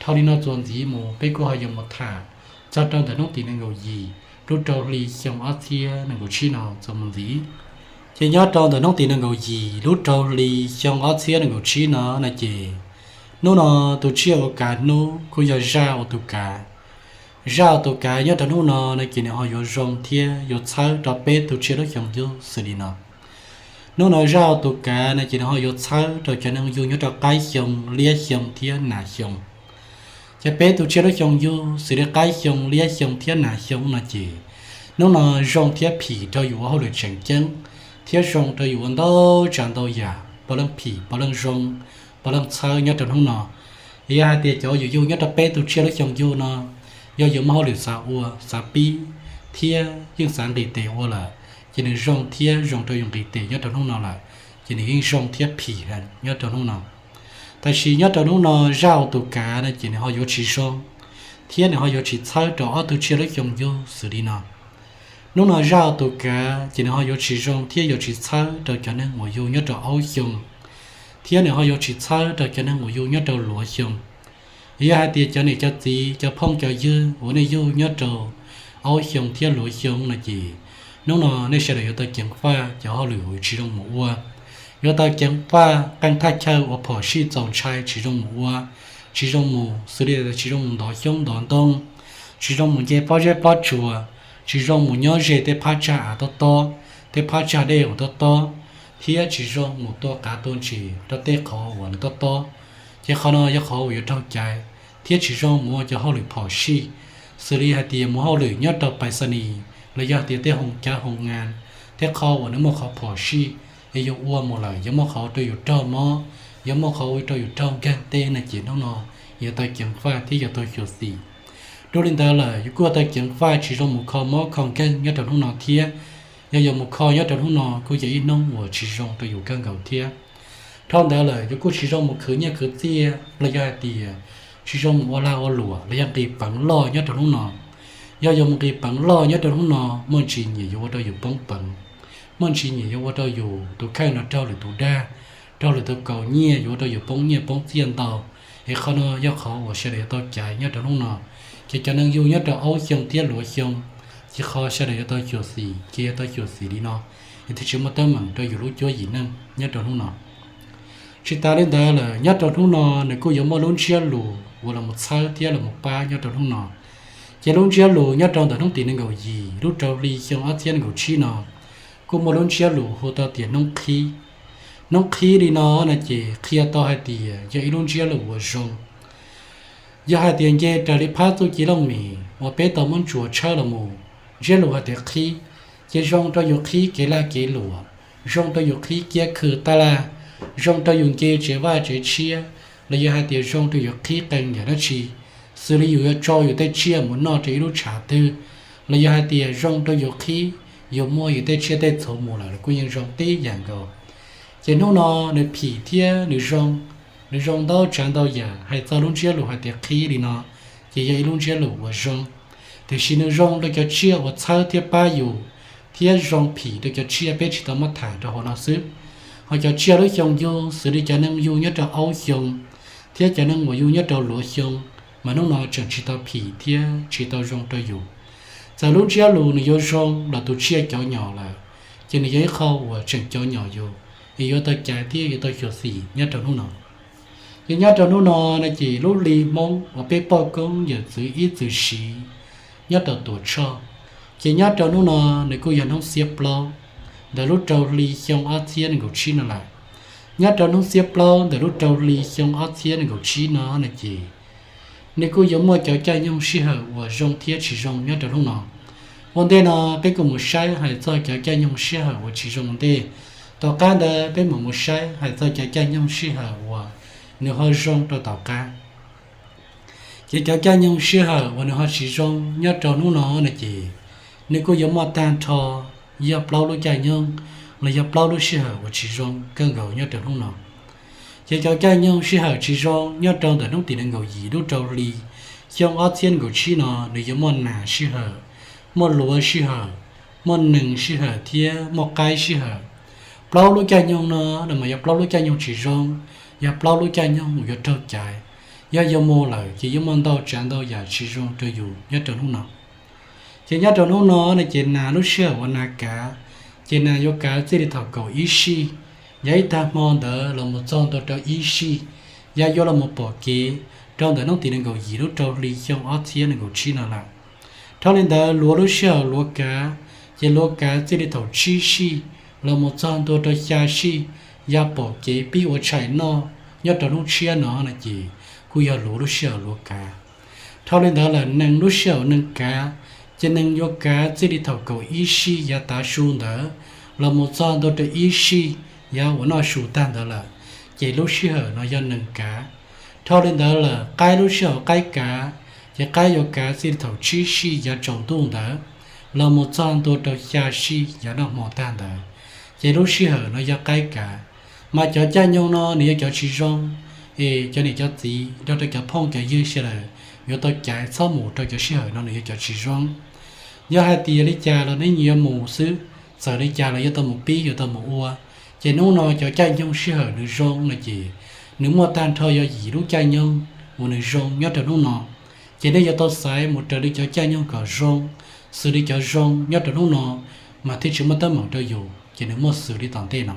Dhau li no txuas ntxiv mus peb kuj ho yuav mus tham txog rau ntawm hnub tim nees nkaum yim lub rau hli xyoo ob txhiab nees nkaum tsib no txuas mus ntxiv. Ces nyob rau ntawm hnub tim nees nkaum yim lub rau hli xyoo ob txhiab nees nkaum tsib no no ces hnub no tus tsiaj uas kav hnub kuj yog zaj uas tus kav. Zaj uas tus kav nyob rau hnub no no ces nws ho yuav zoo thiab yuav txhawb rau peb tus tsiaj lub xyoo yug xws li no. Hnub no zaj uas tus kav no ces nws ho yuav txhawb rau cov neeg yug nyob rau qaib xyoo, liab xyoo thiab nas xyoo. Ces peb tus tsiaj lub xyoo yug xws li qaib xyoo, liab xyoo thiab nas xyoo no ces hnub no zoo thiab phim rau yus ua hauj lwm tseem ceeb, thiab zoo rau yus ua ntau tsav ntau yam, puav leej phim puav leej zoo, puav leej txhawb nyob rau hnub no. Yog hais tias cov yus yug nyob rau peb tus tsiaj lub xyoo yug no, yog yus muaj hauj lwm xav ua xav pib thiab yeej xav nqis tes ua lawm, ces nws zoo thiab zoo rau yus nqis tes nyob rau hnub no lawm, ces nws yeej zoo thiab phim heev nyob rau hnub no. Tab sis nyob rau hnub no zaj uas tus kav no ces nws ho yuav tsis zoo. thiab nws ho yuav tsis txhawb rau ob tug tsiaj lub xyoo yug xws li no. Hnub no zaj tus kav ces nws ho yuav tsis zoo thiab yuav tsis txhawb rau cov neeg uas yug nyob rau aub xyoo, thiab nws ho yuav tsis txhawb rau cov neeg uas yug nyob rau luav xyoo. Yog hais tias cov niam cov txiv cov phooj cov ywg uas nej yug nyob rau aub xyoo thiab luav xyoo no ces hnub no nej sawv daws yuav tau ceev faj cov hauj lwm uas tsis zoo mus ua, yuav tau ceev faj qee thaj chaw uas phom sij txaus ntshai tsis zoo mus ua, tsis zoo mus xws li tsis zoo mus ntov xyoob ntov ntoo, tsis zoo mus nce pob zeb pob tsuas, tsis zoo mus nyob ze tej phab tsag av tob tob, tej phab tsag dej uas tob tob, thiab tsis zoo mus tua qav tua ntses rau tej qhov uas nws tob tob. Ces qhov no yog qhov uas yuav raug caiv, thiab tsis zoo mus ua cov hauj lwm phom sij, xws li hais tias mus hauj lwm nyob rau pais xas nis los yog hais tias tej hoo cav hoo nas, tej qhov uas nws muaj qhov phom sij, es yus ua mus lawm yuav muaj qhov ua rau yus raug mob, yuav muaj qhov ua rau yus raug nkeeg teb no ces hnub no yuav tau ceev faj thiab yuav tau xyuam xim. Dua li ntawd lawm yus kuj yuav tau ceev faj tsis zoo mus kho mob kho nkeeg nyob rau hnub no thiab. Yog yuav mus kho nyob rau hnub no kuj yog ib hnub uas tsis zoo rau yus kawg nkaus thiab. Dhau ntawd lawm yus kuj tsis zoo mus khwv nyiaj khwv txiaj los yog hais tias tsis zoo mus ua lag ua luam los yog nqis peev loj nyob rau hnub no. Yog yuav mus nqis peev loj nyob rau hnub no muaj ntsis nyiam yuav ua rau yus poob peev, muaj ntsis nyiam yuav ua rau yus tus kheej no raug lwm tus dag, raug lwm tus kaus nyiaj, yuav ua rau yus poob nyiaj poob txiaj ntau. Es qhov no yog qhov uas sawv daws yuav tau caiv nyob rau hnub no. Ces cov neeg yug nyob rau aub xyoo thiab luav xyoo, ces qhov sawv daws yuav tau xyuam xim ces yuav tau xyuam xim li no, es thiaj tsis muaj teeb meem rau yus lub cuab yim neej nyob rau hnub no. Tsis tas li ntawd lawm nyob rau hnub no nws kuj yuav muaj lub ntsiab lus uas los mus txhawb thiab los mus pab nyob rau hnub no. Ces lub ntsiab lus nyob rau ntawm hnub tim nees nkaum yim lub rau hli xyoo ob txhiab nees nkaum tsib no kuj muaj lub ntsiab lus hu tau tias hnub qhib. Hnub qhib li no no ces qhia tau hais tias yog ib lub ntsiab lus uas zoo. Yog hais tias nce raws li phab txuj ci looj mem uas peb tau muab ntsuas tshawb los mus, ntsiab lus hais tias qhib, ces zoo rau yus qhib kev lag kev luam, zoo rau yus qhib kiab khw taj laj, zoo rau yus nce tsev vaj tsev tshiab, los yog hais tias zoo rau yus qhib qee yam dab tsi, xws li yus yuav tso yus tej tsiaj mus noj rau ib lub tshav twg, los yog hais tias zoo rau yus qhib yus muag yus tej tsiaj tej txhu mus lawm los kuj yeej zoo tib yam nkaus. Ces hnub no nws phim thiab nws zoo, nws zoo ntau tsav ntau yam. Hais txog lub ntsiab lus hais tias qhib li no, ces yog ib lub ntsiab lus uas zoo, tiam sis nws zoo rau cov tsiaj uas txhawb thiab pab yus, thiab zoo phim rau cov tsiaj peb tsis tau muab tham rau hauv no xwb. Ho cov tsiaj lub xyoo yug xws li cov neeg yug nyob rau aub xyoo thiab cov neeg uas yug nyob rau luav xyoo, mas hnub no tseem tsis tau phim thiab tsis tau zoo rau yus. Txawm lub ntsiab lus nws yuav zoo los tus tsiaj cov nyom lawm, ces nws yog ib qho uas tseem cov nyom yus, es yuav tau caiv thiab yuav tau xyuam xim nyob rau hnub no. Ces nyob rau hnub no no ces lub hli Hmoob uas peb poj koob yawm txwv ib txwm siv nyob rau Tuam Tshoj, ces nyob rau hnub no nws kuj yog hnub xiab plaub ntawm lub rau hli xyoo ob txhiab nees nkaum tsib no lawm. Nyob rau hnub xiab plaub ntawm lub rau hli xyoo ob txhiab nees nkaum tsib no no ces nws kuj yuav muaj cov caij nyoog sij hawm uas zoo thiab tsis zoo nyob rau hnub no. Ua ntej no peb kuj mus saib hais txog cov caij nyoog sij hawm uas tsis zoo ua ntej. Tom qab ntawd peb mam mus saib hais txog cov caij nyoog sij hawm uas nws ho zoo rau tom qab. Ces cov caij nyoog sij hawm uas nws ho tsis zoo nyob rau hnub no no ces nws kuj yuav muaj tag nrho yog plaub lub caij nyoog los yog plaub lub sij hawm uas tsis zoo kawg nkaus nyob rau hnub no. Ces cov caij nyoog sij hawm tsis zoo nyob rau ntawm hnub tim nees nkaum yim lub rau hli xyoo ob txhiab nees nkaum tsib no nws yuav muaj nas sij hawm, muaj luav sij hawm, muaj nees sij hawm thiab muaj qaib sij hawm. Plaub lub caij nyoog no mas yog plaub lub caij nyoog tsis zoo, yog plaub lub caij nyoog uas yuav raug caiv. Yog yuav mus lawm ces yuav muaj ntau tsav ntau yam tsis zoo rau yus nyob rau hnub no. Ces nyob rau hnub no no ces nas lub sij hawm uas nas kav, ces nas yuav kav txij li thaum kaum ib sij yav ib tag hmo ntawd los mus txog ntua rau ib sij, yav yuav los mus pom kev rau ntawm hnub tim nees nkaum yim lub rau hli xyoo ob txhiab nees nkaum tsib no lawm. Dhau li ntawd luav lub sij hawm luav kav, ces luav kav txij li thaum tsib sij los mus txog ntua rau xya sij, yav pom kev pib ua tshais noj nyob rau hnub tshiab no no ces kuj yog luav lub sij hawm luav kav. Dhau li ntawd lawm nees lub sij hawm nees kav, ces nees yuav kav txij li thaum kaum ib sij yav tav su ntawd los mus txog ntua rau ib sij yav uas noj su tag ntawd lawm, ces lub sij hawm no yog nees kav. Dhau li ntawd lawm qaib lub sij hawm qaib kav, ces qaib yuav kav txij li thaum tsib sij yav tsaus ntuj ntawd los mus txog ntua rau xya sij yav noj hmo tag ntawd, ces lub sij hawm no yog qaib kav. Mas cov caij nyoog no nws yog cov tsis zoo, es cov niam cov txiv nrog rau cov phooj cov ywg sawv daws yuav tau caiv txhob mus rau cov sij hawm no nws yog cov tsis zoo. Yog hais tias li cas los nej yuav mus xwb, txawm li cas los yuav tau mus pib yuav tau mus ua. Ces hnub no cov caij nyoog sij hawm nws zoo no ces nws muaj tag nrho yog yim lub caij nyoog uas nws zoo nyob rau hnub no. Ces nej yuav tau xaiv mus raws li cov caij nyoog kom zoo, xws li cov zoo nyob rau hnub no mas thiaj tsis muaj teeb meem rau yus, ces nws muaj xws li tom ntej no.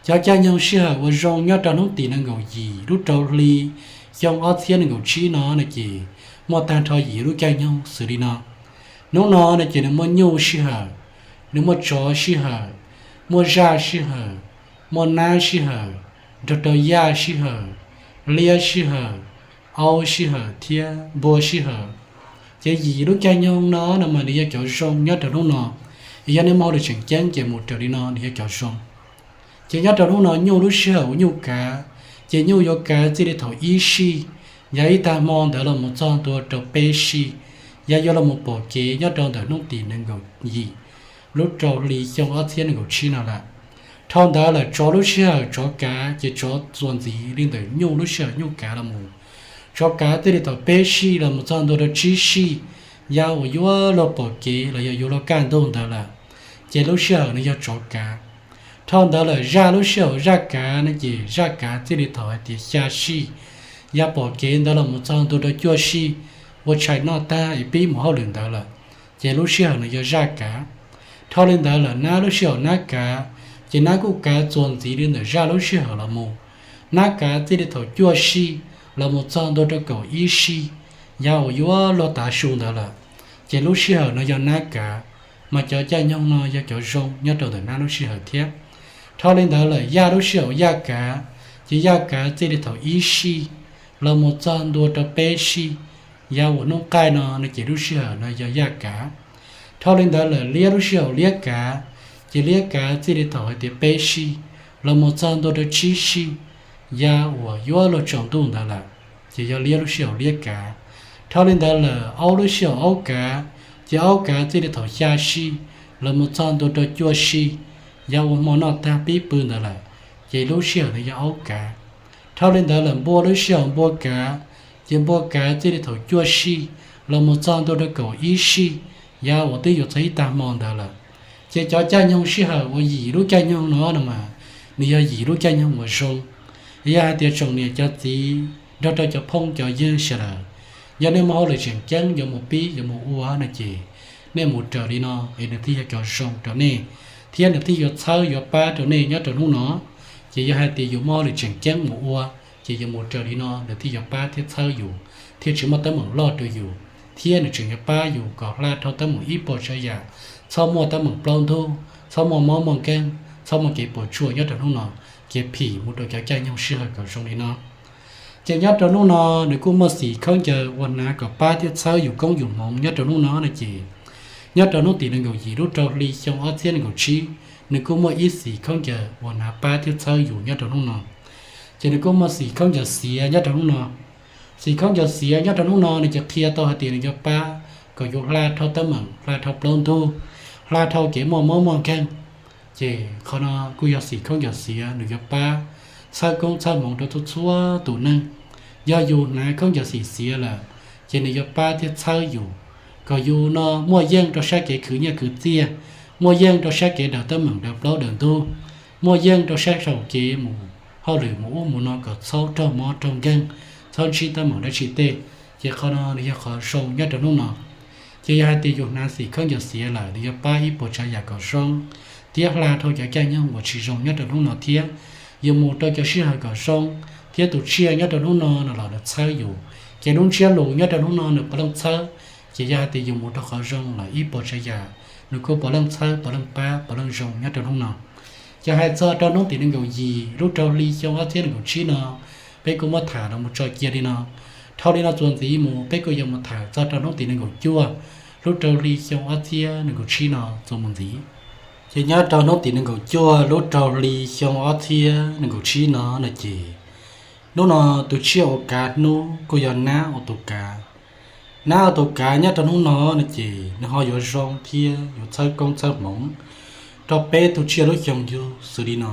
Cov caij nyoog sij hawm uas zoo nyob rau hnub tim nees nkaum yim lub rau hli xyoo ob txhiab nees nkaum tsib no no ces muaj tag nrho yim lub caij nyoog xws li no. Hnub no no ces nws muaj nyuj sij hawm, nws muaj tsov sij hawm, muaj zaj sij hawm, muaj nab sij hawm, nrog rau yaj sij hawm, liab sij hawm, aub sij hawm thiab npua sij hawm. Ces yim lub caij nyoog no no mas nws yog cov zoo nyob rau hnub no. Yog nej muaj hauj lwm tseem ceeb ces mus raws li no nws yog cov zoo. Ces nyob rau hnub no nyuj lub sij hawm uas nyuj kav, ces nyuj yuav kav txij li thaum ib sij, yog ib tag hmo ntawd los mus txog ntua rau peb sij, yog yuav los mus pom kev nyob rau ntawm hnub tim nees nkaum yim lub rau hli xyoo ob txhiab nees nkaum tsib no lawm. Dhau ntawd lawm tsov lub sij hawm tsov kav ces tsov txuas ntxiv li ntawm nyuj lub sij hawm nyuj kav los mus. Tsov kav txij li thaum peb sij los mus txog ntua rau tsib sij, yog uas yuav luag pom kev los yog yuav luag kaj ntug ntawd lawm, ces lub sij hawm no yog tsov kav. Dhau ntawd lawm zaj lub sij hawm zaj kav no ces zaj kav txij li thaum hais tias xya sij, yog pom kev ntawd los mus txog ntua rau cuaj sij, ua tshais noj tag es pib mus hauj lwm ntawd lawm, ces lub sij hawm no yog zaj kav. Dhau li ntawd lawm nab lub sij hawm nab kav, ces nab kuj kav txuas ntxiv li ntawm zaj lub sij hawm los mus. Nab kav txij li thaum cuaj sij los mus txog ntua rau kaum ib sij, yog uas yuav luag tav su ntawd lawm, ces lub sij hawm no yog nab kav. Mas cov caij nyoog no yog cov zoo nyob rau ntawm nab lub sij hawm thiab. Dhau li ntawd lawm yaj lub sij hawm yaj kav, ces yaj kav txij li thaum ib sij los mus txog ntua rau peb sij, yog uas hnub qaij no no ces lub sij hawm no yog yaj kav. Dhau li ntawd lawm liab lub sij hawm liab kav, ces liab kav txij li thaum hais tias peb sij los mus txog ntua rau tsib sij, yog uas yuav luag tsaus ntuj ntawd lawm, ces yog liab lub sij hawm liab kav. Dhau li ntawd lawm aub lub sij hawm aub kav, ces aub kav txij li thaum xya sij los mus txog ntua rau cuaj sij, yog uas hmo noj tag pib pw ntawd lawm, ces lub sij hawm ntawd yog aub kav. Dhau li ntawd lawm npua lub sij hawm npua kav, ces npua kav txij li thaum cuaj sij los mus txog ntua rau kaum ib sij, yog uas twb yuav txog ib tag hmo ntawd lawm. Ces cov caij nyoog sij hawm uas yim lub caij nyoog no no mas nws yog yim lub caij nyoog uas zoo. Yog hais tias tsoom niam cov txiv nrog rau cov phooj cov ywg sawv daws, yog nej muaj hauj lwm tseem ceeb yuav mus pib yuav mus ua no ces nej mus raws li no es nws thiaj yog cov zoo rau nej, thiab nws thiaj yuav txhawb yuav pab rau nej nyob rau hnub no. Ces yog hais tias yus muaj hauj lwm tseem ceeb mus ua, ces yuav mus raws li no nws thiaj yuav pab thiab txhawb yus, thiaj tsis muaj teeb meem loj rau yus, thiab nws tseem yuav pab yus kom hla dhau teeb meem ib puas tsav yam, txhob muaj teeb meem plaub ntug, txhob muaj mob muaj nkeeg, txhob muaj kev puas tsuaj nyob rau hnub no, kev phim mus rau cov caij nyoog sij hawm kom zoo li no. Ces nyob rau hnub no nws kuj muaj xim khaub ncaws uas hnav kom pab thiab txhawb yus koob yus hmoov nyob rau hnub no no ces, nyob rau hnub tim nees nkaum yim lub rau hli xyoo ob txhiab nees nkaum tsib, nws kuj muaj ib xim khaub ncaws uas hnav pab thiab txhawb yus nyob rau hnub no. Ces nws kuj muaj xim khaub ncaws xiav nyob rau hnub no. Xim khaub ncaws xiav nyob rau hnub no nws ces qhia tau hais tias nws yuav pab kom yus hla dhau teeb meem, hla dhau plaub ntug, hla dhau kev muaj mob muaj nkeeg. Ces qhov no kuj yog xim khaub ncaws xiav, nws yuav pab txhawb koob txhawb hmoov rau txhua txhua tus neeg. Yog yus hnav khaub ncaws xim xiav lawm, ces nws yuav pab thiab txhawb yus kom yus no muaj yeej rau sab kev khwv nyiaj khwv txiaj, muaj yeej rau sab kev daws teeb meem daws plaub daws ntug, muaj yeej rau sab saum kev mus hauj lwm mus ub mus no kom txhob raug mob raug nkeeg, txhob ntsib teeb meem dab tsi tej. Ces qhov no nws yog qhov zoo nyob rau hnub no. Ces yog hais tias yus hnav xim khaub ncaws xiav lawm nws yuav pab ib puas tsav yam kom zoo, thiab hla dhau cov caij nyoog uas tsis zoo nyob rau hnub no thiab. Yus mus rau cov sij hawm kom zoo, thiab tus tsiaj nyob rau hnub no no los nws txhawb yus. Ces lub ntsiab lus nyob rau hnub no nws puav leej txhawb. Ces yog hais tias yus mus rau qhov zoo lawm ib puas tsav yam nws kuj puav leej txhawb puav leej pab puav leej zoo nyob rau hnub no. Ces hais txog rau hnub tim nees nkaum yim lub rau hli xyoo ob txhiab nees nkaum tsib no, peb kuj muab tham los mus tso cia li no. Dhau li no txuas ntxiv mus peb kuj yuav mus tham txog rau hnub tim nees nkaum cuaj lub rau hli xyoo ob txhiab nees nkaum tsib no txuas mus ntxiv. Ces nyob rau hnub tim nees nkaum cuaj lub rau hli xyoo ob txhiab nees nkaum tsib no no ces, hnub no tus tsiaj uas kav hnub kuj yog nab uas tus kav. Nab uas tus kav nyob rau hnub no no ces nws ho yuav zoo thiab yuav txhawb koob txhawb hmoov rau peb tus tsiaj lub xyoo yug xws li no.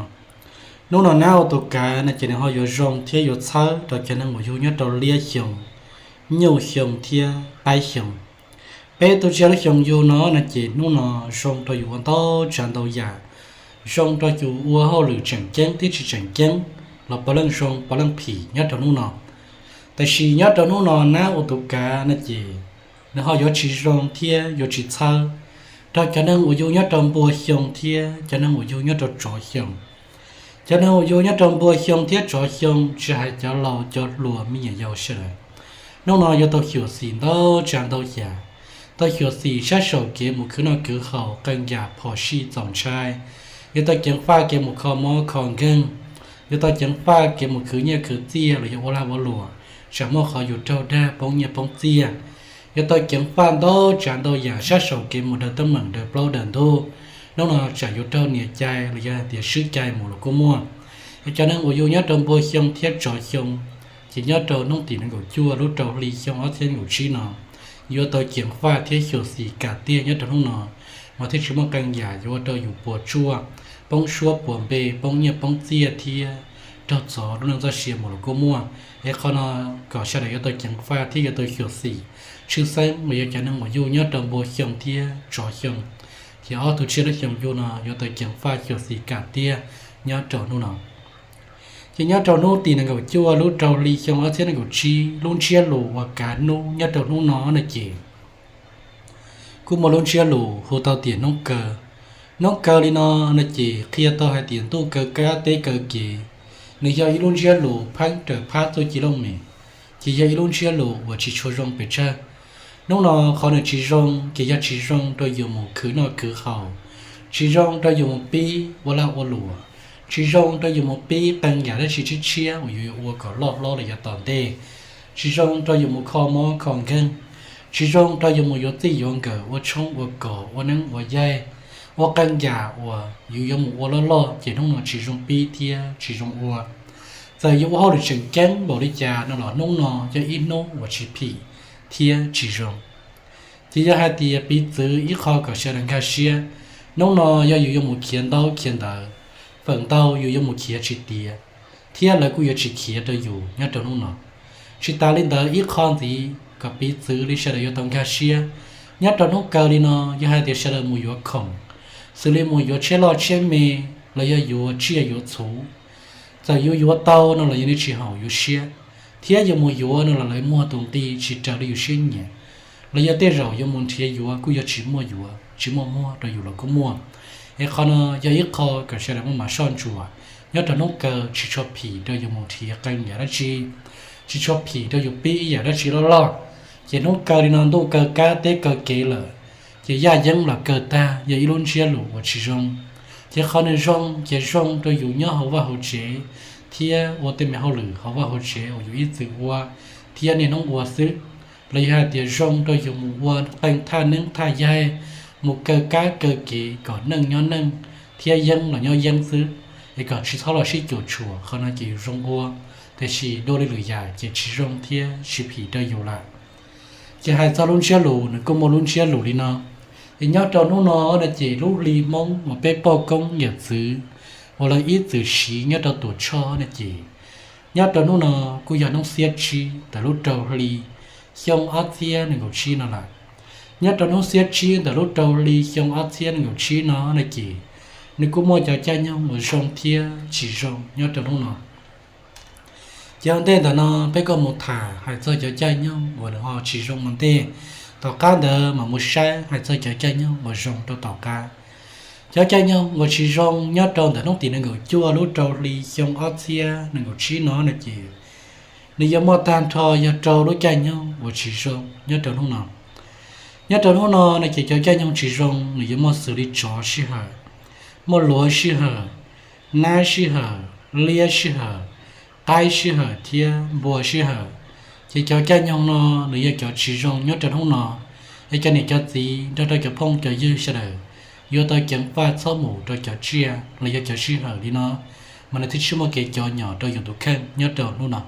Hnub no nab uas tus kav no ces nws ho yuav zoo thiab yuav txhawb rau cov neeg uas yug nyob rau liab xyoo. Nyuj xyoo thiab qaib xyoo. Peb tug tsiaj lub xyoo yug no no ces hnub no zoo rau yus ua ntau tsav ntau yam, zoo rau yus ua hauj lwm tseem ceeb thiab tsis tseem ceeb los puav leej zoo puav leej phim nyob rau hnub no. Tab sis nyob rau hnub no nab ua tus kav no ces nws ho yuav tsis zoo thiab yuav tsis txhawb rau cov neeg uas yug nyob rau npua xyoo thiab cov neeg uas yug nyob rau tsov xyoo. Cov neeg uas yug nyob rau npua xyoo thiab tsov xyoo, tsis hais cov laus cov hluas me nyuam yaus sawv daws, hnub no yuav tau xyuam xim ntau tsav ntau yam. Tau xyuam xim sab saum kev mus khwv noj khwv haus, qee yam phom sij txaus ntshai. Yuav tau ceev faj kev mus kho mob kho nkeeg. Yuav tau ceev faj kev mus khwv nyiaj khwv txiaj los yog ua lag ua luam, tsam muaj qhov yus raug dag poob nyiaj poob txiaj. Yuav tau ceev faj ntau tsav ntau yam sab saum kev mus daws teeb meem daws plaub daws ntug. Hnub no tsam yus raug nias cai los yog hais tias swb cai mus los kuj muaj. Es cov neeg uas yug nyob rau npua xyoo thiab tsov xyoo, ces nyob rau hnub tim nees nkaum cuaj lub rau hli xyoo ob txhiab nees nkaum tsib no, yuav tau ceev faj thiab xyuam xim kam tiag nyob rau hnub no, mas thiaj tsis muaj qee yam yuav ua rau yus puas tsuaj, poob suab puas npe, poob nyiaj poob txiaj thiab raug txov lub neej txoj sia mus los kuj muaj. Es qhov no kom sawv daws yuav tau ceev faj thiab yuav tau xyuam xim. Tshwj xeeb mas yog cov neeg uas yug nyob rau npua xyoo thiab tsov xyoo, ces ob tug tsiaj lub xyoo yug no yuav tau ceev faj xyuam xim kam tiag nyob rau hnub no. Ces nyob rau hnub tim nees nkaum cuaj lub rau hli xyoo ob txhiab nees nkaum tsib, lub ntsiab lus uas kav hnub nyob rau hnub no no ces kuj muaj lub ntsiab lus hu tau tias hnub kaw. Hnub kaw li no no ces qhia tau hais tias ntuj kaw kab teb kaw kev. Nws yog ib lub ntsiab lus pheeb raws phab txuj ci looj mem, ces yog ib lub ntsiab lus uas tsis tshua zoo pes tsawg. Hnub no qhov nws tsis zoo ces yog tsis zoo rau yus mus khwv noj khwv haus, tsis zoo rau yus mus pib ua lag ua luam, tsis zoo rau yus mus pib qee yam dab tsi tshiab tshiab uas yus yuav ua kom loj hlob los yav tom ntej, tsis zoo rau yus mus kho mob kho nkeeg, tsis zoo rau yus mus yuav txij yuav nkawm, ua tshoob ua kos, ua neeb ua yaig, ua qee yam uas yus yuav mus ua loj loj, ces hnub no tsis zoo pib thiab tsis zoo ua. Txawm yuav ua hauj lwm tseem ceeb npaum li cas no los hnub no yog ib hnub uas tsis phim thiab tsis zoo. Ces yog hais tias piv txwv ib qho kom sawv daws nkag siab, hnub no yog yus yuav mus khiav ntaub khiav ntawv, feem ntau yus yuav mus khiav tsis tiav, thiab lawv kuj yuav tsis khiav rau yus nyob rau hnub no. Tsis tas li ntawd, ib qho ntxiv kom piv txwv li sawv daws yuav tau nkag siab, nyob rau hnub kaw li no, yog hais tias sawv daws mus yuav khoom, xws li mus yuav tshiab loj tshiab me, los yog yuav tsiaj yuav txhu, txawm yus yuav tau no los yus yeej tsis haum yus siab, thiab yus mus yuav no los lawv muag tus nqi tsis raws li yus siab nyiam, los yog tej zaum yuav mus nrhiav yuav kuj yuav tsis muaj yuav, tsis muaj muag rau yus los kuj muaj. Es qhov no yog ib qho kom sawv daws muaj mam soj ntsuam, nyob rau hnub kaw tsis tshua phim rau yus mus nrhiav qee yam dab tsi, tsis tshua phim rau yus pib ib yam dab tsi loj loj. Ces hnub kaw li no ntuj kaw kab teb kaw kev lawm, ces yaj yeeb los kaw tag, yog ib lub ntsiab lus uas tsis zoo. Ces qhov nws zoo ces zoo rau yus nyob hauv vaj hauv tsev, thiab ua tej me hauj lwm hauv vaj hauv tsev uas yus ib txwm ua thiab niaj hnub ua xwb, los yog hais tias zoo rau yus mus ua qee thaj neeb thaj yaig, mus kaw kab kaw kev kom neej nyob neej, thiab yeeb los nyob yeeb xwb, es kom tsis txhob los sib cuam tshuam, qhov no ces yus zoo ua. Tiam sis dua li lwm yam ces tsis zoo thiab tsis phim rau yus lawm. Ces hais txog lub ntsiab lus, nws kuj muaj lub ntsiab lus li no. Es nyob rau hnub no no ces lub hli Hmoob uas peb poj koob yawm txwv uas lawv ib txwm siv nyob rau Tuam Tshoj no ces, nyob rau hnub no kuj yog hnub xiab tsib ntawm lub rau hli xyoo ob txhiab nees nkaum tsib no lawm. Nyob rau hnub xiab tsib ntawm lub rau hli xyoo ob txhiab nees nkaum tsib no no ces, nws kuj muaj cov caij nyoog uas zoo thiab tsis zoo nyob rau hnub no. Ces ua ntej ntawm no peb kuj mus tham hais txog cov caij nyoog uas nws ho tsis zoo ua ntej, tom qab ntawd mam mus saib hais txog cov caij nyoog uas zoo rau tom qab. Cov caij nyoog uas tsis zoo nyob rau ntawm hnub tim nees nkaum cuaj lub rau hli xyoo ob txhiab nees nkaum tsib no no ces, nws yuav muaj tag nrho yog rau lub caij nyoog uas tsis zoo nyob rau hnub no. Nyob rau hnub no no ces cov caij nyoog tsis zoo nws yuav muaj xws li tsov sij hawm, muaj luav sij hawm, nab sij hawm, liab sij hawm, qaib sij hawm thiab npua sij hawm. Ces cov caij nyoog no nws yog cov tsis zoo nyob rau hnub no. Yog cov niam cov txiv nrog rau cov phooj cov ywg sawv daws yuav tau ceev faj txhob mus rau cov tsiaj los yog cov sij hawm li no, mas nws thiaj tsis muaj kev cov nyom rau yus tus kheej nyob rau hnub no.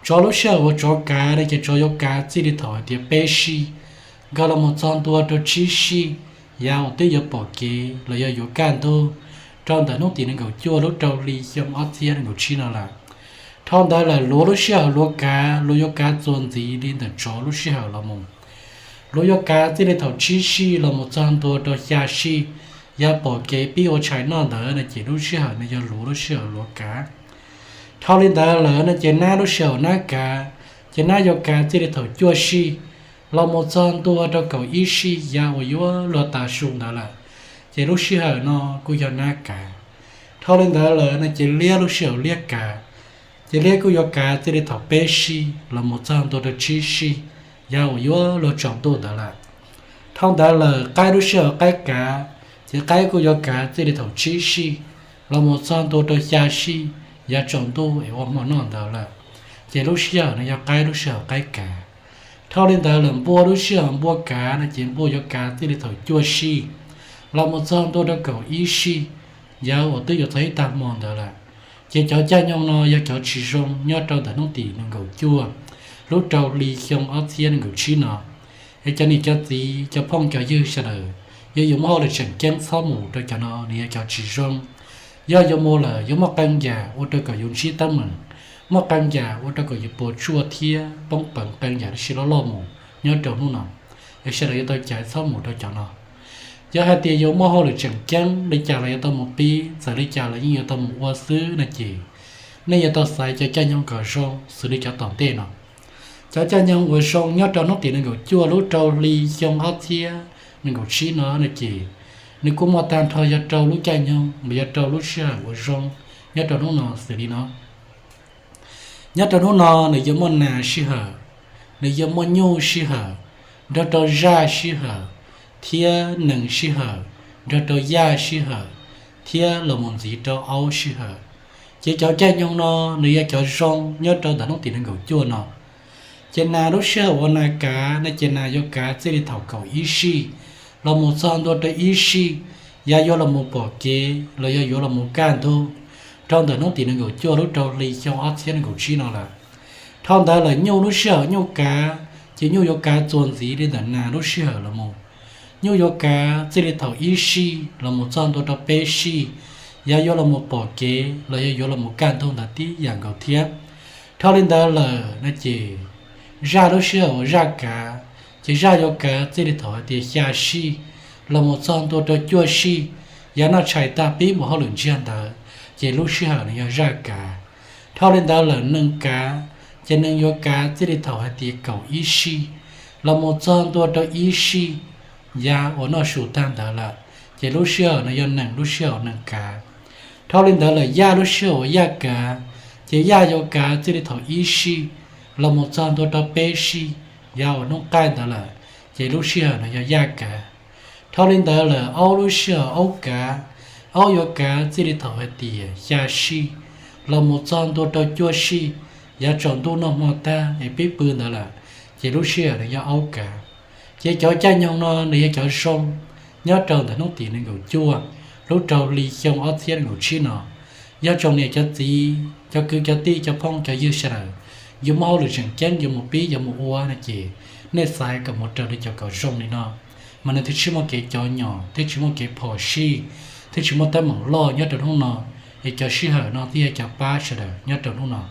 Tsov lub sij hawm uas tsov kav no ces tsov yuav kav txij li thaum hais tias peb sij nkag los mus txog ntua rau tsib sij, yav uas twb yuav pom kev los yog yuav kaj ntug rau ntawm hnub tim nees nkaum cuaj lub rau hli xyoo ob txhiab nees nkaum tsib no lawm. Dhau ntawd lawm luav lub sij hawm luav kav, luav yuav kav txuas ntxiv li ntawm tsov lub sij hawm los mus. Luav yuav kav txij li thaum tsib sij los mus txog ntua rau xya sij, yav pom kev pib ua tshais noj ntawd no ces lub sij hawm no yog luav lub sij hawm luav kav. Dhau li ntawd lawm no ces nab lub sij hawm nab kav, ces nab yuav kav txij li thaum cuaj sij los mus txog ntua rau kaum ib sij yav uas yuav luag tav su ntawd lawm, ces lub sij hawm no kuj yog nab kav. Dhau li ntawd lawm no ces liab lub sij hawm liab kav, ces liab kuj yuav kav txij li thaum peb sij los mus txog ntua rau tsib sij yav uas yuav luag tsaus ntuj ntawd lawm. Dhau ntawd lawm qaib lub sij hawm qaib kav, ces qaib kuj yuav kav txij li thaum tsib sij los mus txog ntua rau xya sij yav tsaus ntuj es ua hmo noj ntawd lawm, ces lub sij hawm no yog qaib lub sij hawm qaib kav. Dhau li ntawd lawm npua lub sij hawm npua kav no ces npua yuav kav txij li thaum cuaj sij los mus txog ntua rau kaum ib sij yav uas twb yuav txog ib tag hmo ntawd lawm. Ces cov caij nyoog no yog cov tsis zoo nyob rau ntawm hnub tim nees nkaum cuaj lub rau hli xyoo ob txhiab nees nkaum tsib no. Es cov niam cov txiv cov phooj cov ywg sawv daws, yog yuav muaj hauj lwm tseem ceeb txhob mus rau cov no, nws yog cov tsis zoo. Yog yuav mus lawm yuav muaj qee yam ua rau kom yus ntsib teeb meem, muaj qee yam ua rau kom yus puas tsuaj thiab poob peev qee yam dab tsi loj loj mus nyob rau hnub no. Es sawv daws yuav tau caiv txhob mus rau cov no. Yog hais tias yuav muaj hauj lwm tseem ceeb li cas los yuav tau mus pib, txawm li cas los yeej yuav tau mus ua xwb no ces nej yuav tau xaiv cov caij nyoog kom zoo xws li cov tom ntej no. Cov caij nyoog uas zoo nyob rau hnub tim nees nkaum cuaj lub rau hli xyoo ob txhiab nees nkaum tsib no no ces nws kuj muaj tag nrho yog rau lub caij nyoog mas yog rau lub sij hawm uas zoo nyob rau hnub no xws li no. Nyob rau hnub no nws yuav muaj nas sij hawm, nws yuav muaj nyuj sij hawm, nrog rau zaj sij hawm, thiab nees sij hawm, nrog rau yaj sij hawm, thiab los mus ntxiv rau aub sij hawm. Ces cov caij nyoog no nws yog cov zoo nyob rau ntawm hnub tim nees nkaum cuaj no. Ces nas lub sij hawm uas nas kav no ces nas yuav kav txij li thaum kaum ib sij los mus txog ntua rau ib sij yav yuav los mus pom kev los yog yuav los mus kaj ntug rau ntawm hnub tim nees nkaum cuaj lub rau hli xyoo ob txhiab nees nkaum tsib no lawm. Dhau ntawd lawm nyuj lub sij hawm nyuj kav, ces nyuj yuav kav txuas ntxiv li ntawm nas lub sij hawm los mus. Nyuj yuav kav txij li thaum ib sij los mus txog ntua rau peb sij yav yuav los mus pom kev los yog yuav los mus kaj ntug ntawd tib yam nkaus thiab. Dhau li ntawd lawm no ces zaj lub sij hawm uas zaj kav, ces zaj yuav kav txij li thaum hais tias xya sij los mus txog ntua rau cuaj sij yav noj tshais tag pib mus hauj lwm ntsiag ntawd, ces lub sij hawm nws yog zaj kav. Dhau li ntawd lawm nees kav, ces nees yuav kav txij li thaum hais tias kaum ib sij los mus txog ntua rau ib sij yav uas noj su tag ntawd lawm, ces lub sij hawm no yog nees lub sij hawm nees kav. Dhau li ntawd lawm yaj lub sij hawm uas yaj kav, ces yaj yuav kav txij li thaum ib sij los mus txog ntua rau peb sij yav uas hnub qaij ntawd lawm, ces lub sij hawm no yog yaj kav. Dhau li ntawd lawm aub lub sij hawm aub kav, aub yuav kav txij li thaum hais tias xya sij los mus txog ntua rau cuaj sij yav tsaus ntuj noj hmo tag es pib pw ntawd lawm, ces lub sij hawm no yog aub kav. Ces cov caij nyoog no nws yog cov zoo nyob rau ntawm hnub tim nees nkaum cuaj lub rau hli xyoo ob txhiab nees nkaum tsib no. Yog tsoom niam cov txiv cov kwv cov tij cov phooj cov ywg sawv daws yuav muaj hauj lwm tseem ceeb yuav mus pib yuav mus ua no ces nej xaiv kom mus raws li cov kom zoo li no, mas nws thiaj tsis muaj kev cov nyom thiab tsis muaj kev phom sij, thiab tsis muaj teeb meem loj nyob rau hnub no. Es cov sij hawm no thiaj yog cov pab sawv daws nyob rau hnub no.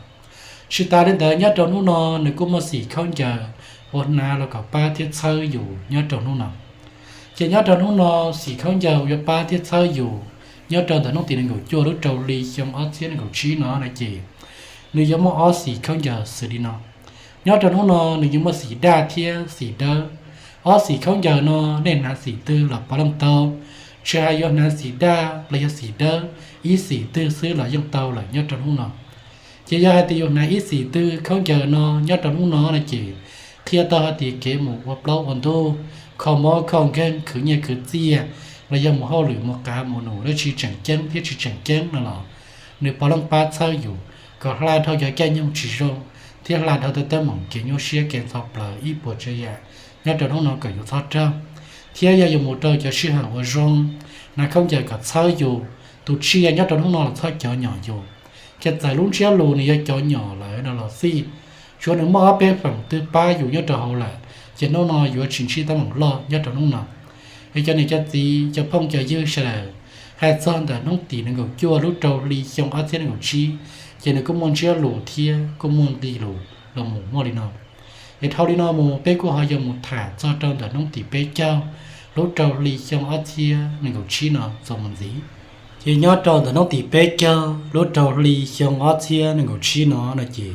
Tsis tas li ntawd nyob rau hnub no nws kuj muaj xim khaub ncaws uas hnav los kom pab thiab txhawb yus nyob rau hnub no. Ces nyob rau hnub no xim khaub ncaws yuav pab thiab txhawb yus nyob rau ntawm hnub tim nees nkaum cuaj lub rau hli xyoo ob txhiab nees nkaum tsib no no ces nws yuav muaj ob xim khaub ncaws xws li no. Nyob rau hnub no nws yuav muaj xim daj thiab xim dawb. Ob xim khaub ncaws no nej hnav xim twg los puav leej tau, tsis hais yuav hnav xim daj los yog xim dawb, ib xim twg xwb los yeej tau lawm nyob rau hnub no. Ces yog hais tias yus hnav ib xim twg khaub ncaws no nyob rau hnub no no ces qhia tau hais tias kev mus ua plaub ua ntug, kho mob kho nkeeg, khwv nyiaj khwv txiaj, los yog mus hauj lwm mus qav mus num dab tsi tseem ceeb thiab tsis tseem ceeb no los nws puav leej pab txhawb yus kom hla dhau cov caij nyoog tsis zoo thiab hla dhau tej teeb meem kev nyuaj siab kev ntxhov plawv ib puas tsav yam nyob rau hnub no kom yus txhob raug. Thiab yog yus mus rau cov sij hawm uas zoo, hnav khaub ncaws kom txhawb yus, tus tsiaj nyob rau hnub no los txhob cov nyom yus. Ces txawm lub ntsiab lus nws yog cov nyom lawm no los xij, tsuav nws muaj ob peb feem twg pab yus nyob rau hauv lawm, ces hnub no yuav tsis ntsib teeb meem loj nyob rau hnub no. Es cov niam cov txiv cov phooj cov ywg sawv daws, hais txog ntawm hnub tim nees nkaum cuaj lub rau hli xyoo ob txhiab nees nkaum tsib, ces nws kuj muaj ntsiab lus thiab kuj muaj nqis lus los mus muaj li no. Es dhau li no mus peb kuj ho yuav mus tham txog rau ntawm hnub tim peb caug lub rau hli xyoo ob txhiab nees nkaum tsib no txuas mus ntxiv. Ces nyob rau ntawm hnub tim peb caug lub rau hli xyoo ob txhiab nees nkaum tsib no no ces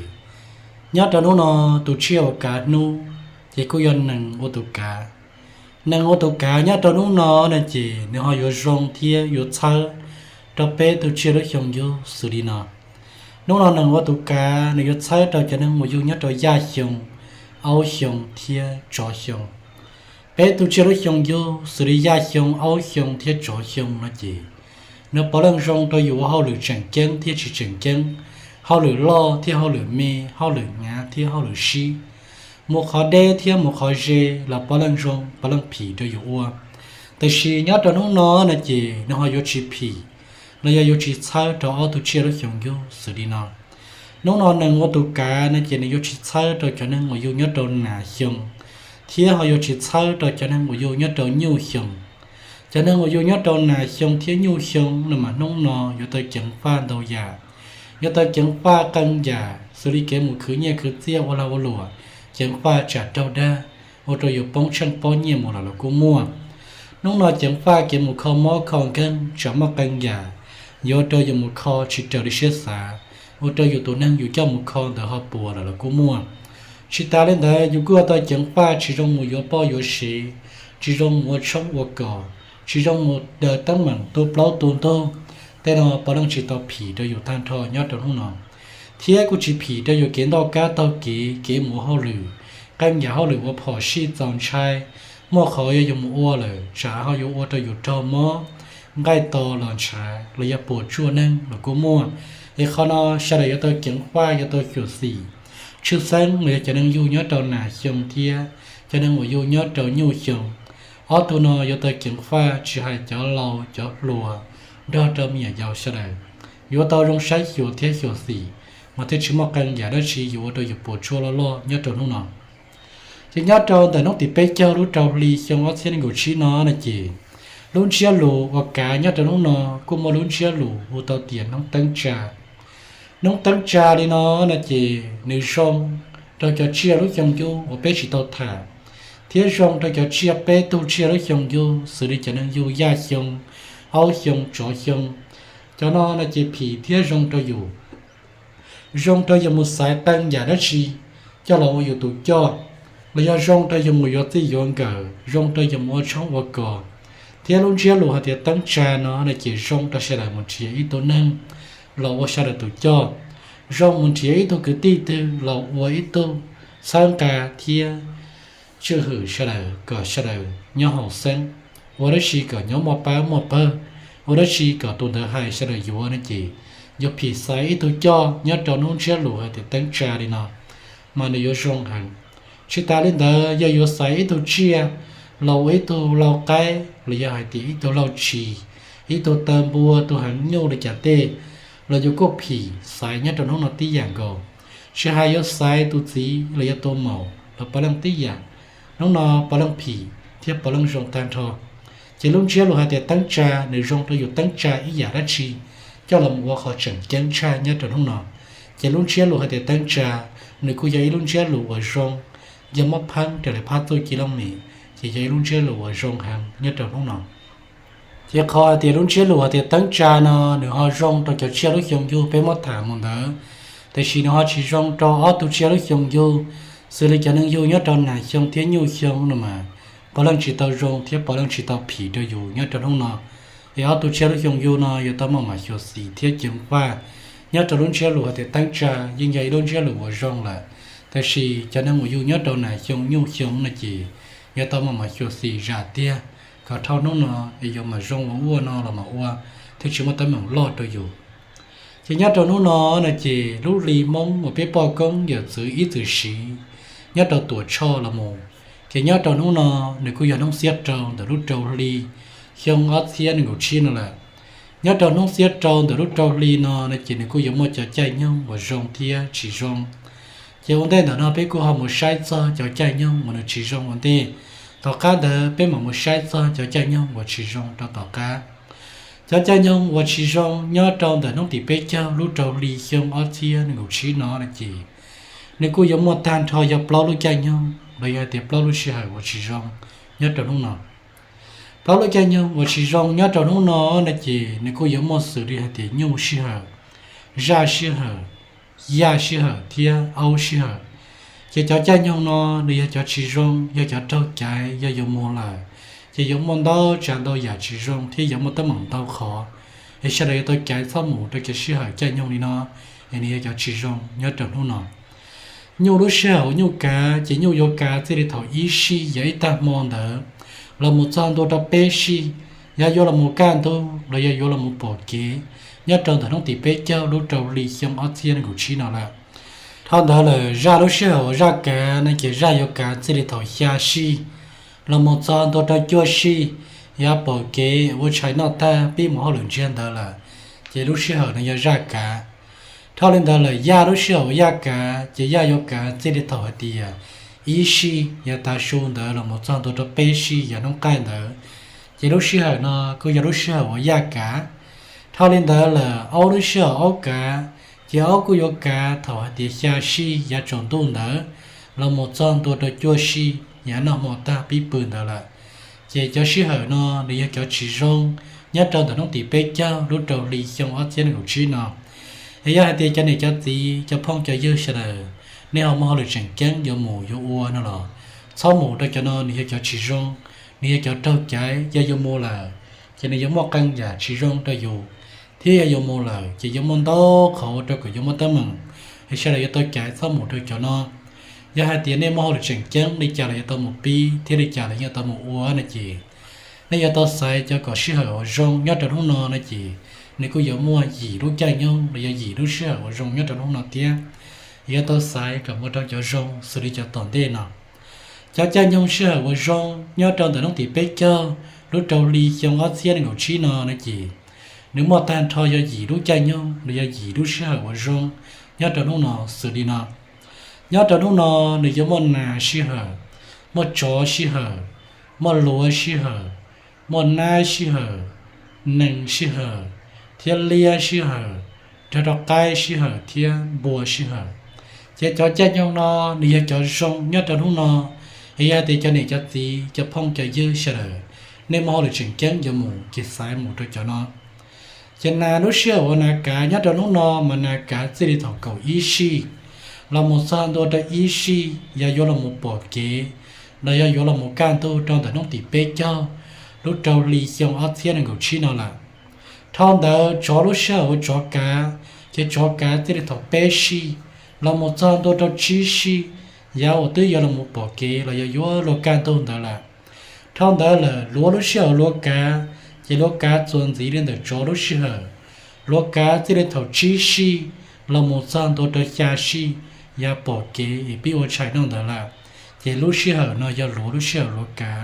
nyob rau hnub no tus tsiaj uas kav hnub ces kuj yog nees ua tus kav. Nees ua tus kav nyob rau hnub no no ces nws ho yuav zoo thiab yuav txhawb rau peb tug tsiaj lub xyoo yug xws li no. Hnub no nees ua tus kav nws yuav txhawb rau cov neeg uas yug nyob rau yaj xyoo, aub xyoo thiab tsov xyoo. Peb tug tsiaj lub xyoo yug xws li yaj xyoo, aub xyoo thiab tsov xyoo no ces nws puav leej zoo rau yus ua hauj lwm tseem ceeb thiab tsis tseem ceeb, hauj lwm loj thiab hauj lwm me, hauj lwm hnyav thiab hauj lwm sib, mus qhov deb thiab mus qhov ze los puav leej zoo puav leej phim rau yus ua. Tiam sis nyob rau hnub no no ces nws ho yuav tsis phim los yog yuav tsis txhawb rau ob tug tsiaj lub xyoo yug xws li no. Hnub no nees ua tus kav no ces nws yuav tsis txhawb rau cov neeg uas yug nyob rau nas xyoo, thiab ho yuav tsis txhawb rau cov neeg uas yug nyob rau nyuj xyoo. Cov neeg uas yug nyob rau nas xyoo thiab nyuj xyoo no mas hnub no yuav tau ceev faj ntau yam. Yuav tau ceev faj qee yam xws li kev mus khwv nyiaj khwv txiaj ua lag ua luam, ceev faj tsam raug dag, ua rau yus poob tsheej pob nyiaj mus los los kuj muaj. Hnub no ceev faj kev mus kho mob kho nkeeg tsam muaj qee yam yuav ua rau yus mus kho tsis raws li siab xav, ua rau yus tus neeg yus coj mus kho ntawd ho puas los los kuj muaj. Tsis tas li ntawd yus kuj yuav tau ceev faj tsis zoo mus yuav poj yuav sev, tsis zoo mus ua tshoob ua kos, tsis zoo mus daws teeb meem tu plaub tu ntug. Tej no puav leej tsis tau phim rau yus tag nrho nyob rau hnub no, thiab kuj tsis phim rau yus kev ntoj kab taug kev, kev mus ua hauj lwm, qee yam hauj lwm ua phom sij txaus ntshai. Muaj qhov yog yus mus ua lawm tsam ho yuav ua rau yus raug mob, nqaij to los ntshav los yog puas tsuaj neeg los kuj muaj. Es qhov no sawv daws yuav tau ceev faj yuav tau xyuam xim. Tshwj xeeb los yog cov neeg yug nyob rau nas xyoo thiab cov neeg uas yug nyob rau nyuj xyoo, ob tug no yuav tau ceev faj tsis hais cov laus cov hluas nrog rau me nyuam yaus sawv daws. Yuav tau zoo saib xyuas thiab xyuam xim, mas thiaj tsis muaj qee yam dab tsi yuav ua rau yus puas tsuaj loj loj nyob rau hnub no. Ces nyob rau ntawm hnub tim peb caug lub rau hli xyoo ob txhiab nees nkaum tsib no no ces lub ntsiab lus uas kav nyob rau hnub no kuj muaj lub ntsiab lus hu tau tias hnub teeb tsa. Hnub teeb tsa li no no ces nws zoo rau cov tsiaj lub xyoo yug uas peb tsis tau tham, thiab zoo rau cov tsiaj peb tug tsiaj lub xyoo yug xws li cov neeg yug yaj xyoo, aub xyoo, tsov xyoo. Cov no no ces phim thiab zoo rau yus, zoo rau yus mus xaiv qee yam dab tsi coj los ua yus tus coj, los yog zoo rau yus mus yuav txij yuav nkawm, zoo rau yus mus ua tshoob ua kos. Thiab lub ntsiab lus hais tias teeb tsa no no ces zoo rau sawv daws mus nrhiav ib tug neeg los ua sawv daws tus coj, zoo mus nrhiav ib tug kwv tij twg los ua ib tug txhawb nqa thiab tswj hwm sawv daws kom sawv daws nyob haum xeeb, ua dab tsi kom nyob muaj pab muaj pawg, ua dab tsi kom tus ntawd hais sawv daws yuav no ces yus phim xaiv ib tug coj nyob rau hnub ntsiab lus hais tias teeb tsa li no mas nws yuav zoo heev. Tsis tas li ntawd yog yuav xaiv ib tug tsiaj los ua ib tug lau qaib los yog hais tias ib tug lau tshis, ib tug taw npua, tus heev nyuj li cas tej, los yus kuj phim xaiv nyob rau hnub no tib yam nkaus. Tsis hais yuav xaiv tus txiv los yog tus maum los puav leej tib yam, hnub no puav leej phim thiab puav leej zoo tag nrho. Ces lub ntsiab lus hais tias teeb tsa nws zoo rau yus teeb tsa ib yam dab tsi coj los mus ua qhov tseem ceeb tshaj nyob rau hnub no. Ces lub ntsiab lus hais tias teeb tsa nws kuj yog ib lub ntsiab lus uas zoo, yog muab pheeb raws li phab txuj ci looj mem, ces yog ib lub ntsiab lus uas zoo heev nyob rau hnub no. Ces qhov hais tias lub ntsiab lus hais tias teeb tsa no nws ho zoo rau cov tsiaj lub xyoo yug peb muab tham mus ntawd, tiam sis nws ho tsis zoo rau ob tug tsiaj lub xyoo yug, xws li cov neeg yug nyob rau nas xyoo thiab nyuj xyoo no mas puav leej tsis tau zoo thiab puav leej tsis tau phim rau yus nyob rau hnub no. Es ob tug tsiaj lub xyoo yug no yuav tau maj mam xyuam xim thiab ceev faj. Nyob rau lub ntsiab lus hais tias teeb tsa yeej yog ib lub ntsiab lus uas zoo lawm, tiam sis cov neeg uas yug nyob rau nas xyoo nyuj xyoo no ces yuav tau maj mam xyuam xim zam tiag kom dhau hnub no es yuav mam zoo ua ua no los mam ua, thiaj tsis muaj teeb meem loj rau yus. Ces nyob rau hnub no no ces lub hli Hmoob uas peb poj koob yawm txwv ib txwm siv nyob rau Tuam Tshoj los mus, ces nyob rau hnub no nws kuj yog hnub xiab rau ntawm lub rau hli xyoo ob txhiab nees nkaum tsib no lawm. Nyob rau hnub xiab rau ntawm lub rau hli no no ces nws kuj yuav muaj cov caij nyoog uas zoo thiab tsis zoo. Ces ua ntej ntawm no peb kuj ho mus saib txog cov caij nyoog uas nws tsis zoo ua ntej, tom qab ntawd peb mam mus saib txog cov caij nyoog uas tsis zoo rau tom qab. Cov caij nyoog uas tsis zoo nyob rau ntawm hnub tim peb caug lub rau hli xyoo ob txhiab nees nkaum tsib no no ces nws kuj yuav muaj tag nrho yog plaub lub caij nyoog los yog hais tias plaub lub sij hawm uas tsis zoo nyob rau hnub no. Plaub lub caij nyoog uas tsis zoo nyob rau hnub no no ces nws kuj yuav muaj xws li hais tias nyuj sij hawm, zaj sij hawm, yaj sij hawm thiab aub sij hawm. Ces cov caij nyoog no nws yog cov tsis zoo, yog cov raug caiv, yog yuav mus lawm, ces yuav muaj ntau tsav ntau yam tsis zoo thiab yuav muaj teeb meem ntau qhov. Es sawv daws yuav tau caiv txhob mus rau cov sij hawm caij nyoog li no, es nws yog cov tsis zoo nyob rau hnub no. Nyuj lub sij hawm uas nyuj kav ces nyuj yuav kav txij li thaum ib sij yog ib tag hmo ntawd los mus txog ntua rau peb sij, yog yuav los mus kaj ntug los yog yuav los mus pom kev nyob rau ntawm hnub tim peb caug lub rau hli xyoo ob txhiab nees nkaum tsib no lawm. Dhau ntawd lawm zaj lub sij hawm uas zaj kav no ces zaj yuav kav txij li thaum xya sij los mus txog ntua rau cuaj sij, yog pom kev ua tshais noj tag pib mus hauj lwm ntsiag ntawd lawm, ces lub sij hawm no yog zaj kav. Dhau li ntawd lawm yaj lub sij hawm uas yaj kav ces yaj yuav kav txij li thaum hais tias ib sij yog tav su ntawd los mus txog ntua rau peb sij yog hnub qaij ntawd, ces lub sij hawm no kuj yog lub sij hawm uas yaj kav. Dhau li ntawd lawm aub lub sij hawm aub kav, ces aub kuj yuav kav thaum hais tias xya sij yav tsaus ntuj ntawd los mus txog ntua rau cuaj sij yav noj hmo tag pib pw ntawd lawm. Ces cov sij hawm no nws yog cov tsis zoo nyob rau ntawm hnub tim peb caug lub rau hli xyoo ob txhiab nees nkaum tsib no. Es yog hais tias cov niam cov txiv cov phooj cov ywg sawv daws nej ho muaj hauj lwm tseem ceeb yuav mus yuav ua no los txhob mus rau cov no, nws yog cov tsis zoo, nws yog cov raug caiv, yog yuav mus lawm ces nws yuav muaj qee yam tsis zoo rau yus, thiab yog yuav mus lawm ces yuav muaj ntau qhov ua rau kom yuav muaj teeb meem. Es sawv daws yuav tau caiv txhob mus rau cov no. Yog hais tias nej muaj hauj lwm tseem ceeb li cas los yuav tau mus pib thiab li cas los yeej yuav tau mus ua no ces nej yuav tau xaiv cov kom sij hawm uas zoo nyob rau hnub no no ces nws kuj yuav muaj yim lub caij nyoog los yog yim lub sij hawm uas zoo nyob rau hnub no thiab. Yuav tau xaiv kom mus rau cov zoo xws li cov tom ntej no. Cov caij nyoog sij hawm uas zoo nyob rau ntawm hnub tim peb caug lub rau hli xyoo ob txhiab nees nkaum tsib no no ces nws muaj tag nrho yog yim lub caij nyoog los yog yim lub sij hawm uas zoo nyob rau hnub no xws li no. Nyob rau hnub no nws yuav muaj nas sij hawm, muaj tsov sij hawm, muaj luav sij hawm, muaj nab sij hawm, nees sij hawm, thiab liab sij hawm, nrog rau qaib sij hawm thiab npua sij hawm. Ces cov caij nyoog no nws yog cov zoo nyob rau hnub no. Es yog tias cov niam cov txiv cov phooj cov ywg sawv daws nej muaj hauj lwm tseem ceeb yuav mus ces xaiv mus rau cov no. Ces nas lub sij hawm uas nas kav nyob rau hnub no mas nas kav txij li thaum kaum ib sij los mus txog ntua rau ib sij yog yuav los mus pom kev los yog yuav los mus kaj ntug rau ntawm hnub tim peb caug lub rau hli xyoo ob txhiab nees nkaum tsib no lawm. Dhau ntawd tsov lub sij hawm uas tsov kav ces tsov kav txij li thaum peb sij los mus txog ntua rau tsib sij yog uas twb yuav los mus pom kev los yog yuav luag kaj ntug ntawd lawm. Dhau ntawd lawm luav lub sij hawm luav kav ces luav kav txuas ntxiv li ntawm tsov lub sij hawm. Luav kav txij li thaum tsib sij los mus txog ntua rau xya sij yog pom kev es pib ua tshais noj ntawd lawm, ces lub sij hawm no yog luav lub sij hawm luav kav.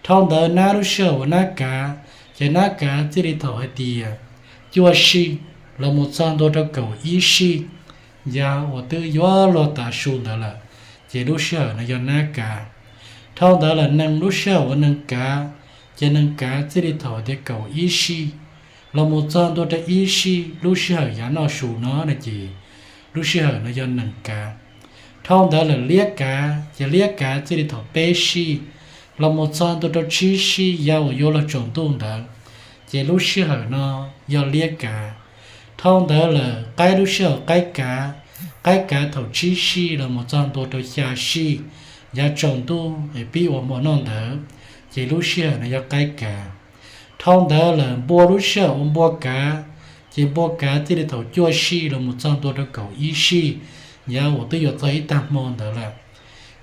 Dhau ntawd nab lub sij hawm uas nab kav ces nab kav txij li thaum hais tias cuaj sij los mus txog ntua rau kaum ib sij yog uas twb yuav luag tav su ntawd lawm, ces lub sij hawm no yog nab kav. Dhau ntawd lawm nees lub sij hawm uas nees kav ces nees kav txij li thaum hais tias kaum ib sij los mus txog ntua rau ib sij lub sij hawm yav noj su no no ces lub sij hawm no yog nees kav. Dhau ntawd lawm liab kav ces liab kav txij li thaum peb sij los mus txog ntua rau tsib sij yog uas yuav luag tsaus ntuj ntawd, ces lub sij hawm no yog liab kav. Dhau ntawd lawm qaib lub sij hawm qaib kav, qaib kav thaum tsib sij los mus txog ntua rau xya sij yog tsaus ntuj es pib ua hmo noj ntawd, ces lub sij hawm no yog qaib kav. Dhau ntawd lawm npua lub sij hawm uas npua kav, ces npua kav txij li thaum cuaj sij los mus txog ntua rau kaum ib sij yog uas twb yuav txog ib tag hmo ntawd lawm.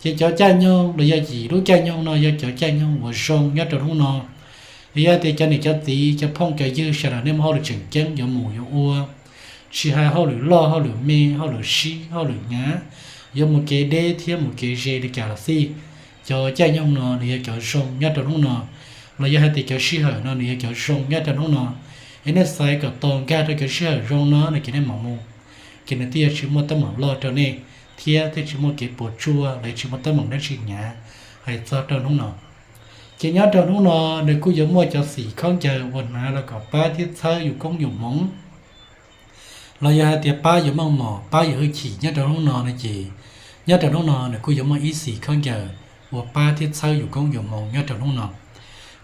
Ces cov caij nyoog los yog yim lub caij nyoog no yog cov caij nyoog uas zoo nyob rau hnub no. Yog tias cov niam cov txiv cov phooj cov ywg sawv daws nej muaj hauj lwm tseem ceeb yuav mus yuav ua, tsis hais hauj lwm loj hauj lwm me hauj lwm sib hauj lwm hnyav, yuav mus kev deb thiab mus kev ze li cas los xij, cov caij nyoog no nws yog cov zoo nyob rau hnub no, los yog hais tias cov sij hawm no nws yog cov zoo nyob rau hnub no. Es nej xaiv kom tos nkag rau cov sij hawm zoo no no ces nej mam mus, ces nws thiaj yuav tsis muaj teeb meem loj rau nej, thiab thiaj tsis muaj kev puas tsuaj los tsis muaj teeb meem dab tsi hnyav hais txog rau hnub no. Ces nyob rau hnub no nws kuj yuav muaj cov xim khaub ncaws uas hnav los kom pab thiab txhawb yus koob yus hmoov, los yog hais tias pab yus meej mom pab yus hwj chim nyob rau hnub no no ces nyob rau hnub no nws kuj yuav muaj ib xim khaub ncaws uas pab thiab txhawb yus koob yus hmoov nyob rau hnub no.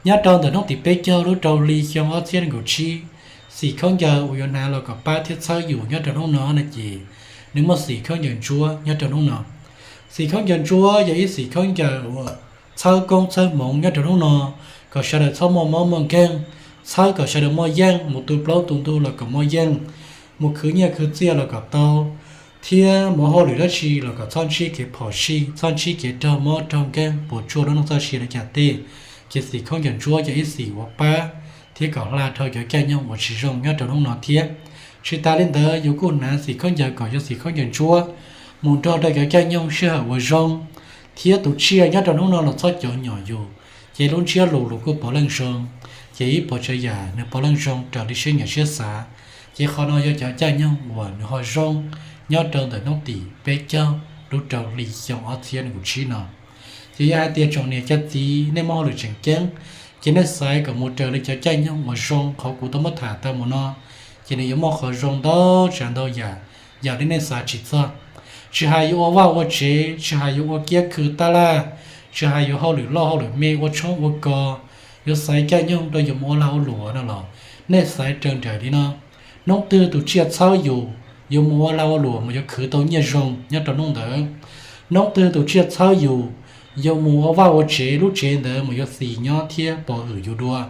Nyob rau ntawm hnub tim peb caug lub rau hli xyoo ob txhiab nees nkaum tsib, xim khaub ncaws uas yuav hnav los kom pab thiab txhawb yus nyob rau hnub no no ces nws muaj xim khaub ncaws ntsuab nyob rau hnub no. Xim khaub ncaws ntsuab yog ib xim khaub ncaws uas txhawb koob txhawb hmoov nyob rau hnub no, kom sawv daws txhob muaj mob muaj nkeeg, txhawb kom sawv daws muaj yeej, mus tu plaub tu ntug los kom muaj yeej, mus khwv nyiaj khwv txiaj los kom tau, thiab mus hauj lwm dab tsi los kom txhob ntsib kev phom sij, txhob ntsib kev raug mob raug nkeeg puas tsuaj lub neej txoj sia li cas tej. Ces xim khaub ncaws ntsuab yog ib xim uas pab thiab kom hla dhau cov caij nyoog uas tsis zoo nyob rau hnub no thiab. Tsis tas li ntawd yus kuj hnav xim khaub ncaws kom yog xim khaub ncaws ntsuab mus nrog rau cov caij nyoog sij hawm uas zoo, thiab tus tsiaj nyob rau hnub no los txhob cov nyom yus, ces lub ntsiab lus los kuj puav leej zoo, ces ib puas tsav yam nws puav leej zoo raws li siab nyiam siab xav. Ces qhov no yog cov caij nyoog uas nws ho zoo nyob rau ntawm hnub tim peb caug lub rau hli xyoo ob txhiab nees nkaum tsib no. Ces yog hais tias tsoom niam cov txiv nej muaj hauj lwm tseem ceeb, ces nej xaiv kom mus raws li cov caij nyoog uas zoo qhov kuv tau muab tham tau mus no, ces nws yuav muaj qhov zoo ntau tsav ntau yam, yam li nej xav tsis txog. Tsis hais yuav ua vaj ua tsev, tsis hais yuav ua kiab khw tab laj, tsis hais yuav hauj lwm loj hauj lwm me ua tshoob ua kos, yuav xaiv caij nyoog rau yuav mus ua lag ua luam no los nej xaiv raws nraim li no. Hnub twg tus tsiaj txhawb yus, yuav mus ua lag ua luam mas yuav khwv tau nyiaj zoo nyob rau hnub ntawd. Hnub twg tus tsiaj txhawb yus, yuav mus ua vaj ua tsev, lub tsev ntawd mas yuav xis nyob thiab pov hwm yus dua.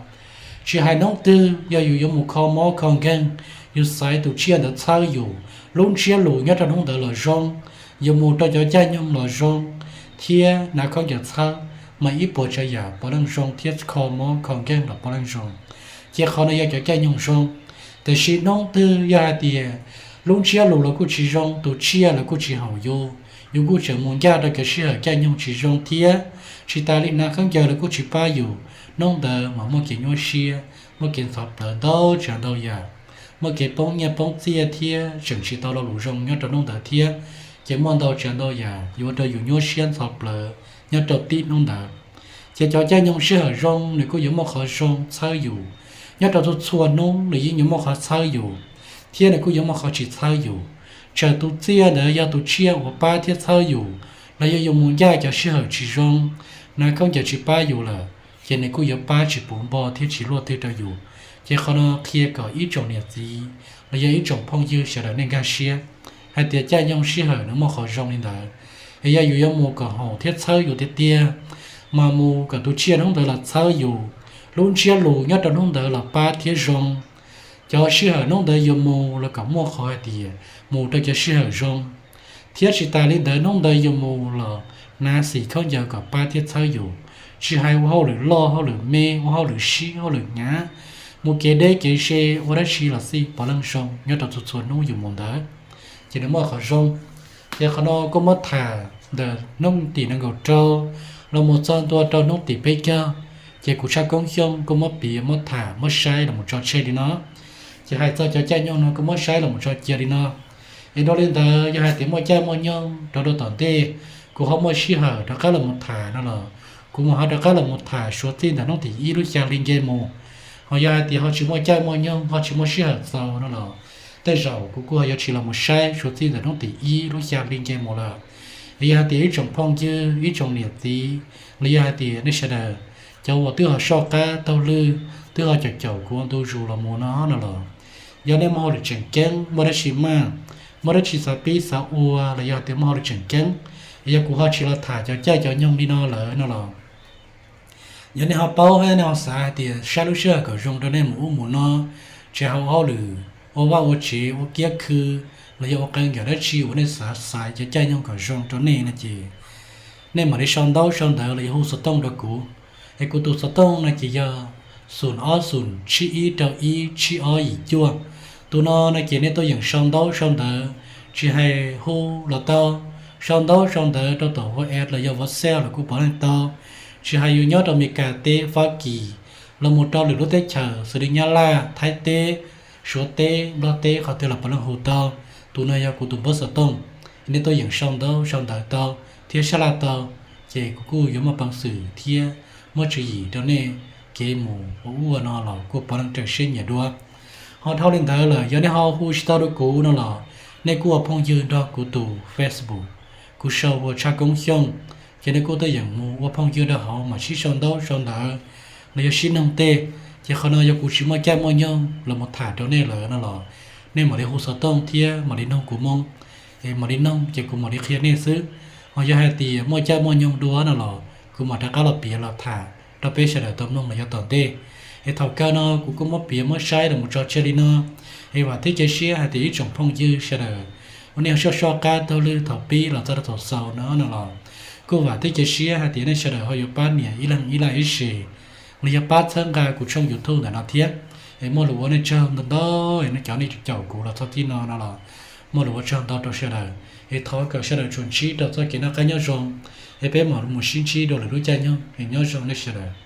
Tsis hais hnub twg yog yus yuav mus kho mob kho nkeeg, yus xaiv tus tsiaj ntawd txhawb yus, lub ntsiab lus nyob rau hnub ntawd los zoo, yuav mus rau cov caij nyoog los zoo, thiab hnav khaub ncaws txhawb, mas ib puas tsav yam puav leej zoo thiab kho mob kho nkeeg los puav leej zoo. Ces qhov no yog cov caij nyoog zoo. Tiam sis hnub twg yog hais tias lub ntsiab lus los kuj tsis zoo, tus tsiaj los kuj tsis haum yus, yus kuj tseem mus ncaj rau cov sij hawm caij nyoog tsis zoo thiab. Tsis tas li hnav khaub ncaws los kuj tsis pab yus, hnub ntawd mas muaj kev nyuaj siab, muaj kev ntxhov plawv ntau tsav ntau yam, muaj kev poob nyiaj poob txiaj thiab tseem tsis tau lo lus zoo nyob rau hnub ntawd thiab. Ces muaj ntau tsav ntau yam yuav ua rau yus nyuaj siab ntxhov plawv nyob rau tib hnub ntawd. Ces cov caij nyoog sij hawm zoo nws kuj yuav muaj qhov zoo txhawb yus. Nyob rau txhua txhua hnub nws yeej yuav muaj qhov txhawb yus, thiab nws kuj yuav muaj qhov tsis txhawb yus. Txawm tus tsiaj ntawd yog tus tsiaj uas pab thiab txhawb yus, los yog yus mus ncaj cov sij hawm tsis zoo, hnav khaub ncaws tsis pab yus lawm, ces nws kuj yuav pab tsis puv npo thiab tsis luaj twg rau yus. Ces qhov no qhia kom ib tsoom niam txiv los yog ib tsoom phooj ywg sawv daws nej nkag siab hais tias caij nyoog sij hawm nws muaj qhov zoo li ntawd. Es yog yus yuav mus kom haum thiab txhawb yus tiag tiag, mas mus kom tus tsiaj hnub ntawd los txhawb yus, lub ntsiab lus nyob rau hnub ntawd los pab thiab zoo. Cov sij hawm hnub ntawd yus mus los kom muaj qhov hais tias mus rau cov sij hawm zoo. Thiab tsis tas li ntawd hnub ntawd yus mus los hnav xim khaub ncaws kom pab thiab txhawb yus. Tsis hais ua hauj lwm loj hauj lwm me, ua hauj lwm sib hauj lwm hnyav, mus kev deb kev ze, ua dab tsi los xij puav leej zoo nyob rau txhua txhua hnub yus mus ntawd, ces nws muaj qhov zoo. Ces qhov no kuj muab tham ntawm hnub tim nees nkaum rau los mus txog ntua rau hnub tim peb caug. Ces kuv tshaj koob xyoo kuj muab piav muab tham muab saib los mus tso tseg li no. Ces hais txog cov caij nyoog no kuj muab saib los mus tso cia li no. Es dua li ntawd yog hais tias muaj caij muaj nyoog rau rau tom ntej, kuv ho muaj sij hawm rov qab los mus tham no los kuv mam ho rov qab los mus tham suav txij ntawm hnub tim ib lub xya hli nce mus. Ho yog hais tias ho tsis muaj caij muaj nyoog ho tsis muaj sij hawm txaus no los tej zaum kuv kuj ho yuav tsis los mus saib suav txij ntawm hnub tim ib lub xya hli nce mus lawm. Es yog hais tias ib tsoom phooj ywg ib tsoom niam txiv los yog hais tias nej sawv daws cov uas twb ho soj qab taug lw, twb ho caum caum kuv ua ntu zus los mus no no los, yog nej muaj hauj lwm tseem ceeb, muaj dab tsi maj, muaj dab tsi xav pib xav ua los yog hais tias muaj hauj lwm tseem ceeb, es yog kuv ho tsis los tham cov caij cov nyoog li no lawm no los, yog nej ho paub thiab nej ho xav hais tias saib lub sij hawm kom zoo rau nej mus ub mus no, tsis hais ua hauj lwm, ua vaj ua tsev, ua kiab khw, los yog ua qee yam dab tsi uas nej xav xaiv cov caij nyoog kom zoo rau nej no ces nej mam li sau ntaub sau ntawv los yog hu xov tooj rau kuv. Es kuv tus xov tooj no ces yog xoom ob xoom tsib ib rau ib tsib ob yim cuaj. Tus no no ces nej tuaj yeem sau ntaub sau ntawv, tsis hais hu los tau, sau ntaub sau ntawv rau tom WhatsApp los yog WhatsApp los kuj puav leej tau. Tsis hais yus nyob rau Amelikas teb, Fab Kis, los mus rau lwm lub teb chaws xws li Nyab Laj, Thaib teb, Suav teb, Nplog teb, qhov twg los puav leej hu tau. Tus no yog kuv tus npawb xov tooj, nej tuaj yeem sau ntaub sau ntawv tau thiab sab laj tau, ces kuv kuj yuav muaj peev xwm thiab muab tswv yim rau nej kev mus ua ub ua no los kuj pov leej raws siab nyiam dua. Ho dhau li ntawd lawm yog nej ho hu tsis tau rau kuv no los nej kuj ua phooj ywg nrog kuv tus Facebook, kuv sau ua Tshaj Koob Xyooj, ces nej kuj tuaj yeem mus ua phooj ywg rau hauv mam sib sau ntaub sau ntawv los yog sib noog tej. Ces qhov no yog kuv tsis muaj caij muaj nyoog los mus tham rau nej lawm no los nej mam li hu xov tooj thiab mam li noog kuv moo, es mam li noog ces kuv mam li qhia nej xwb. Ho yog hais tias muaj caij muaj nyoog dua no los kuv mam rov qab los piav los tham rau peb sawv daws tau mloog los yog tom ntej. Es thaum kawg no kuv kuj muab piav muab saib los mus tso tseg li no. Es vam thiab cia siab hais tias ib tsoom phooj ywg sawv daws uas nej soj soj qab taug lw thaum pib los txog rau thaum xaus no no los kuj vam thiab cia siab hais tias nej sawv daws ho yuav pab nias ib leeg ib like ib share los yog pab txhawb nqa kuv tshooj YouTube ntawm no thiab. Es muaj lus ua nej tsaug ntau ntau, es nej cov nej caum kuv los txog txij no no los muaj lus ua tsaug ntau rau sawv daws. Es thov kom sawv daws tsuas ntsib rau txoj kev noj qab nyob zoo, es peb mam mus sib ntsib dua lwm lub caij nyoog. Es nyob zoo nej sawv daws.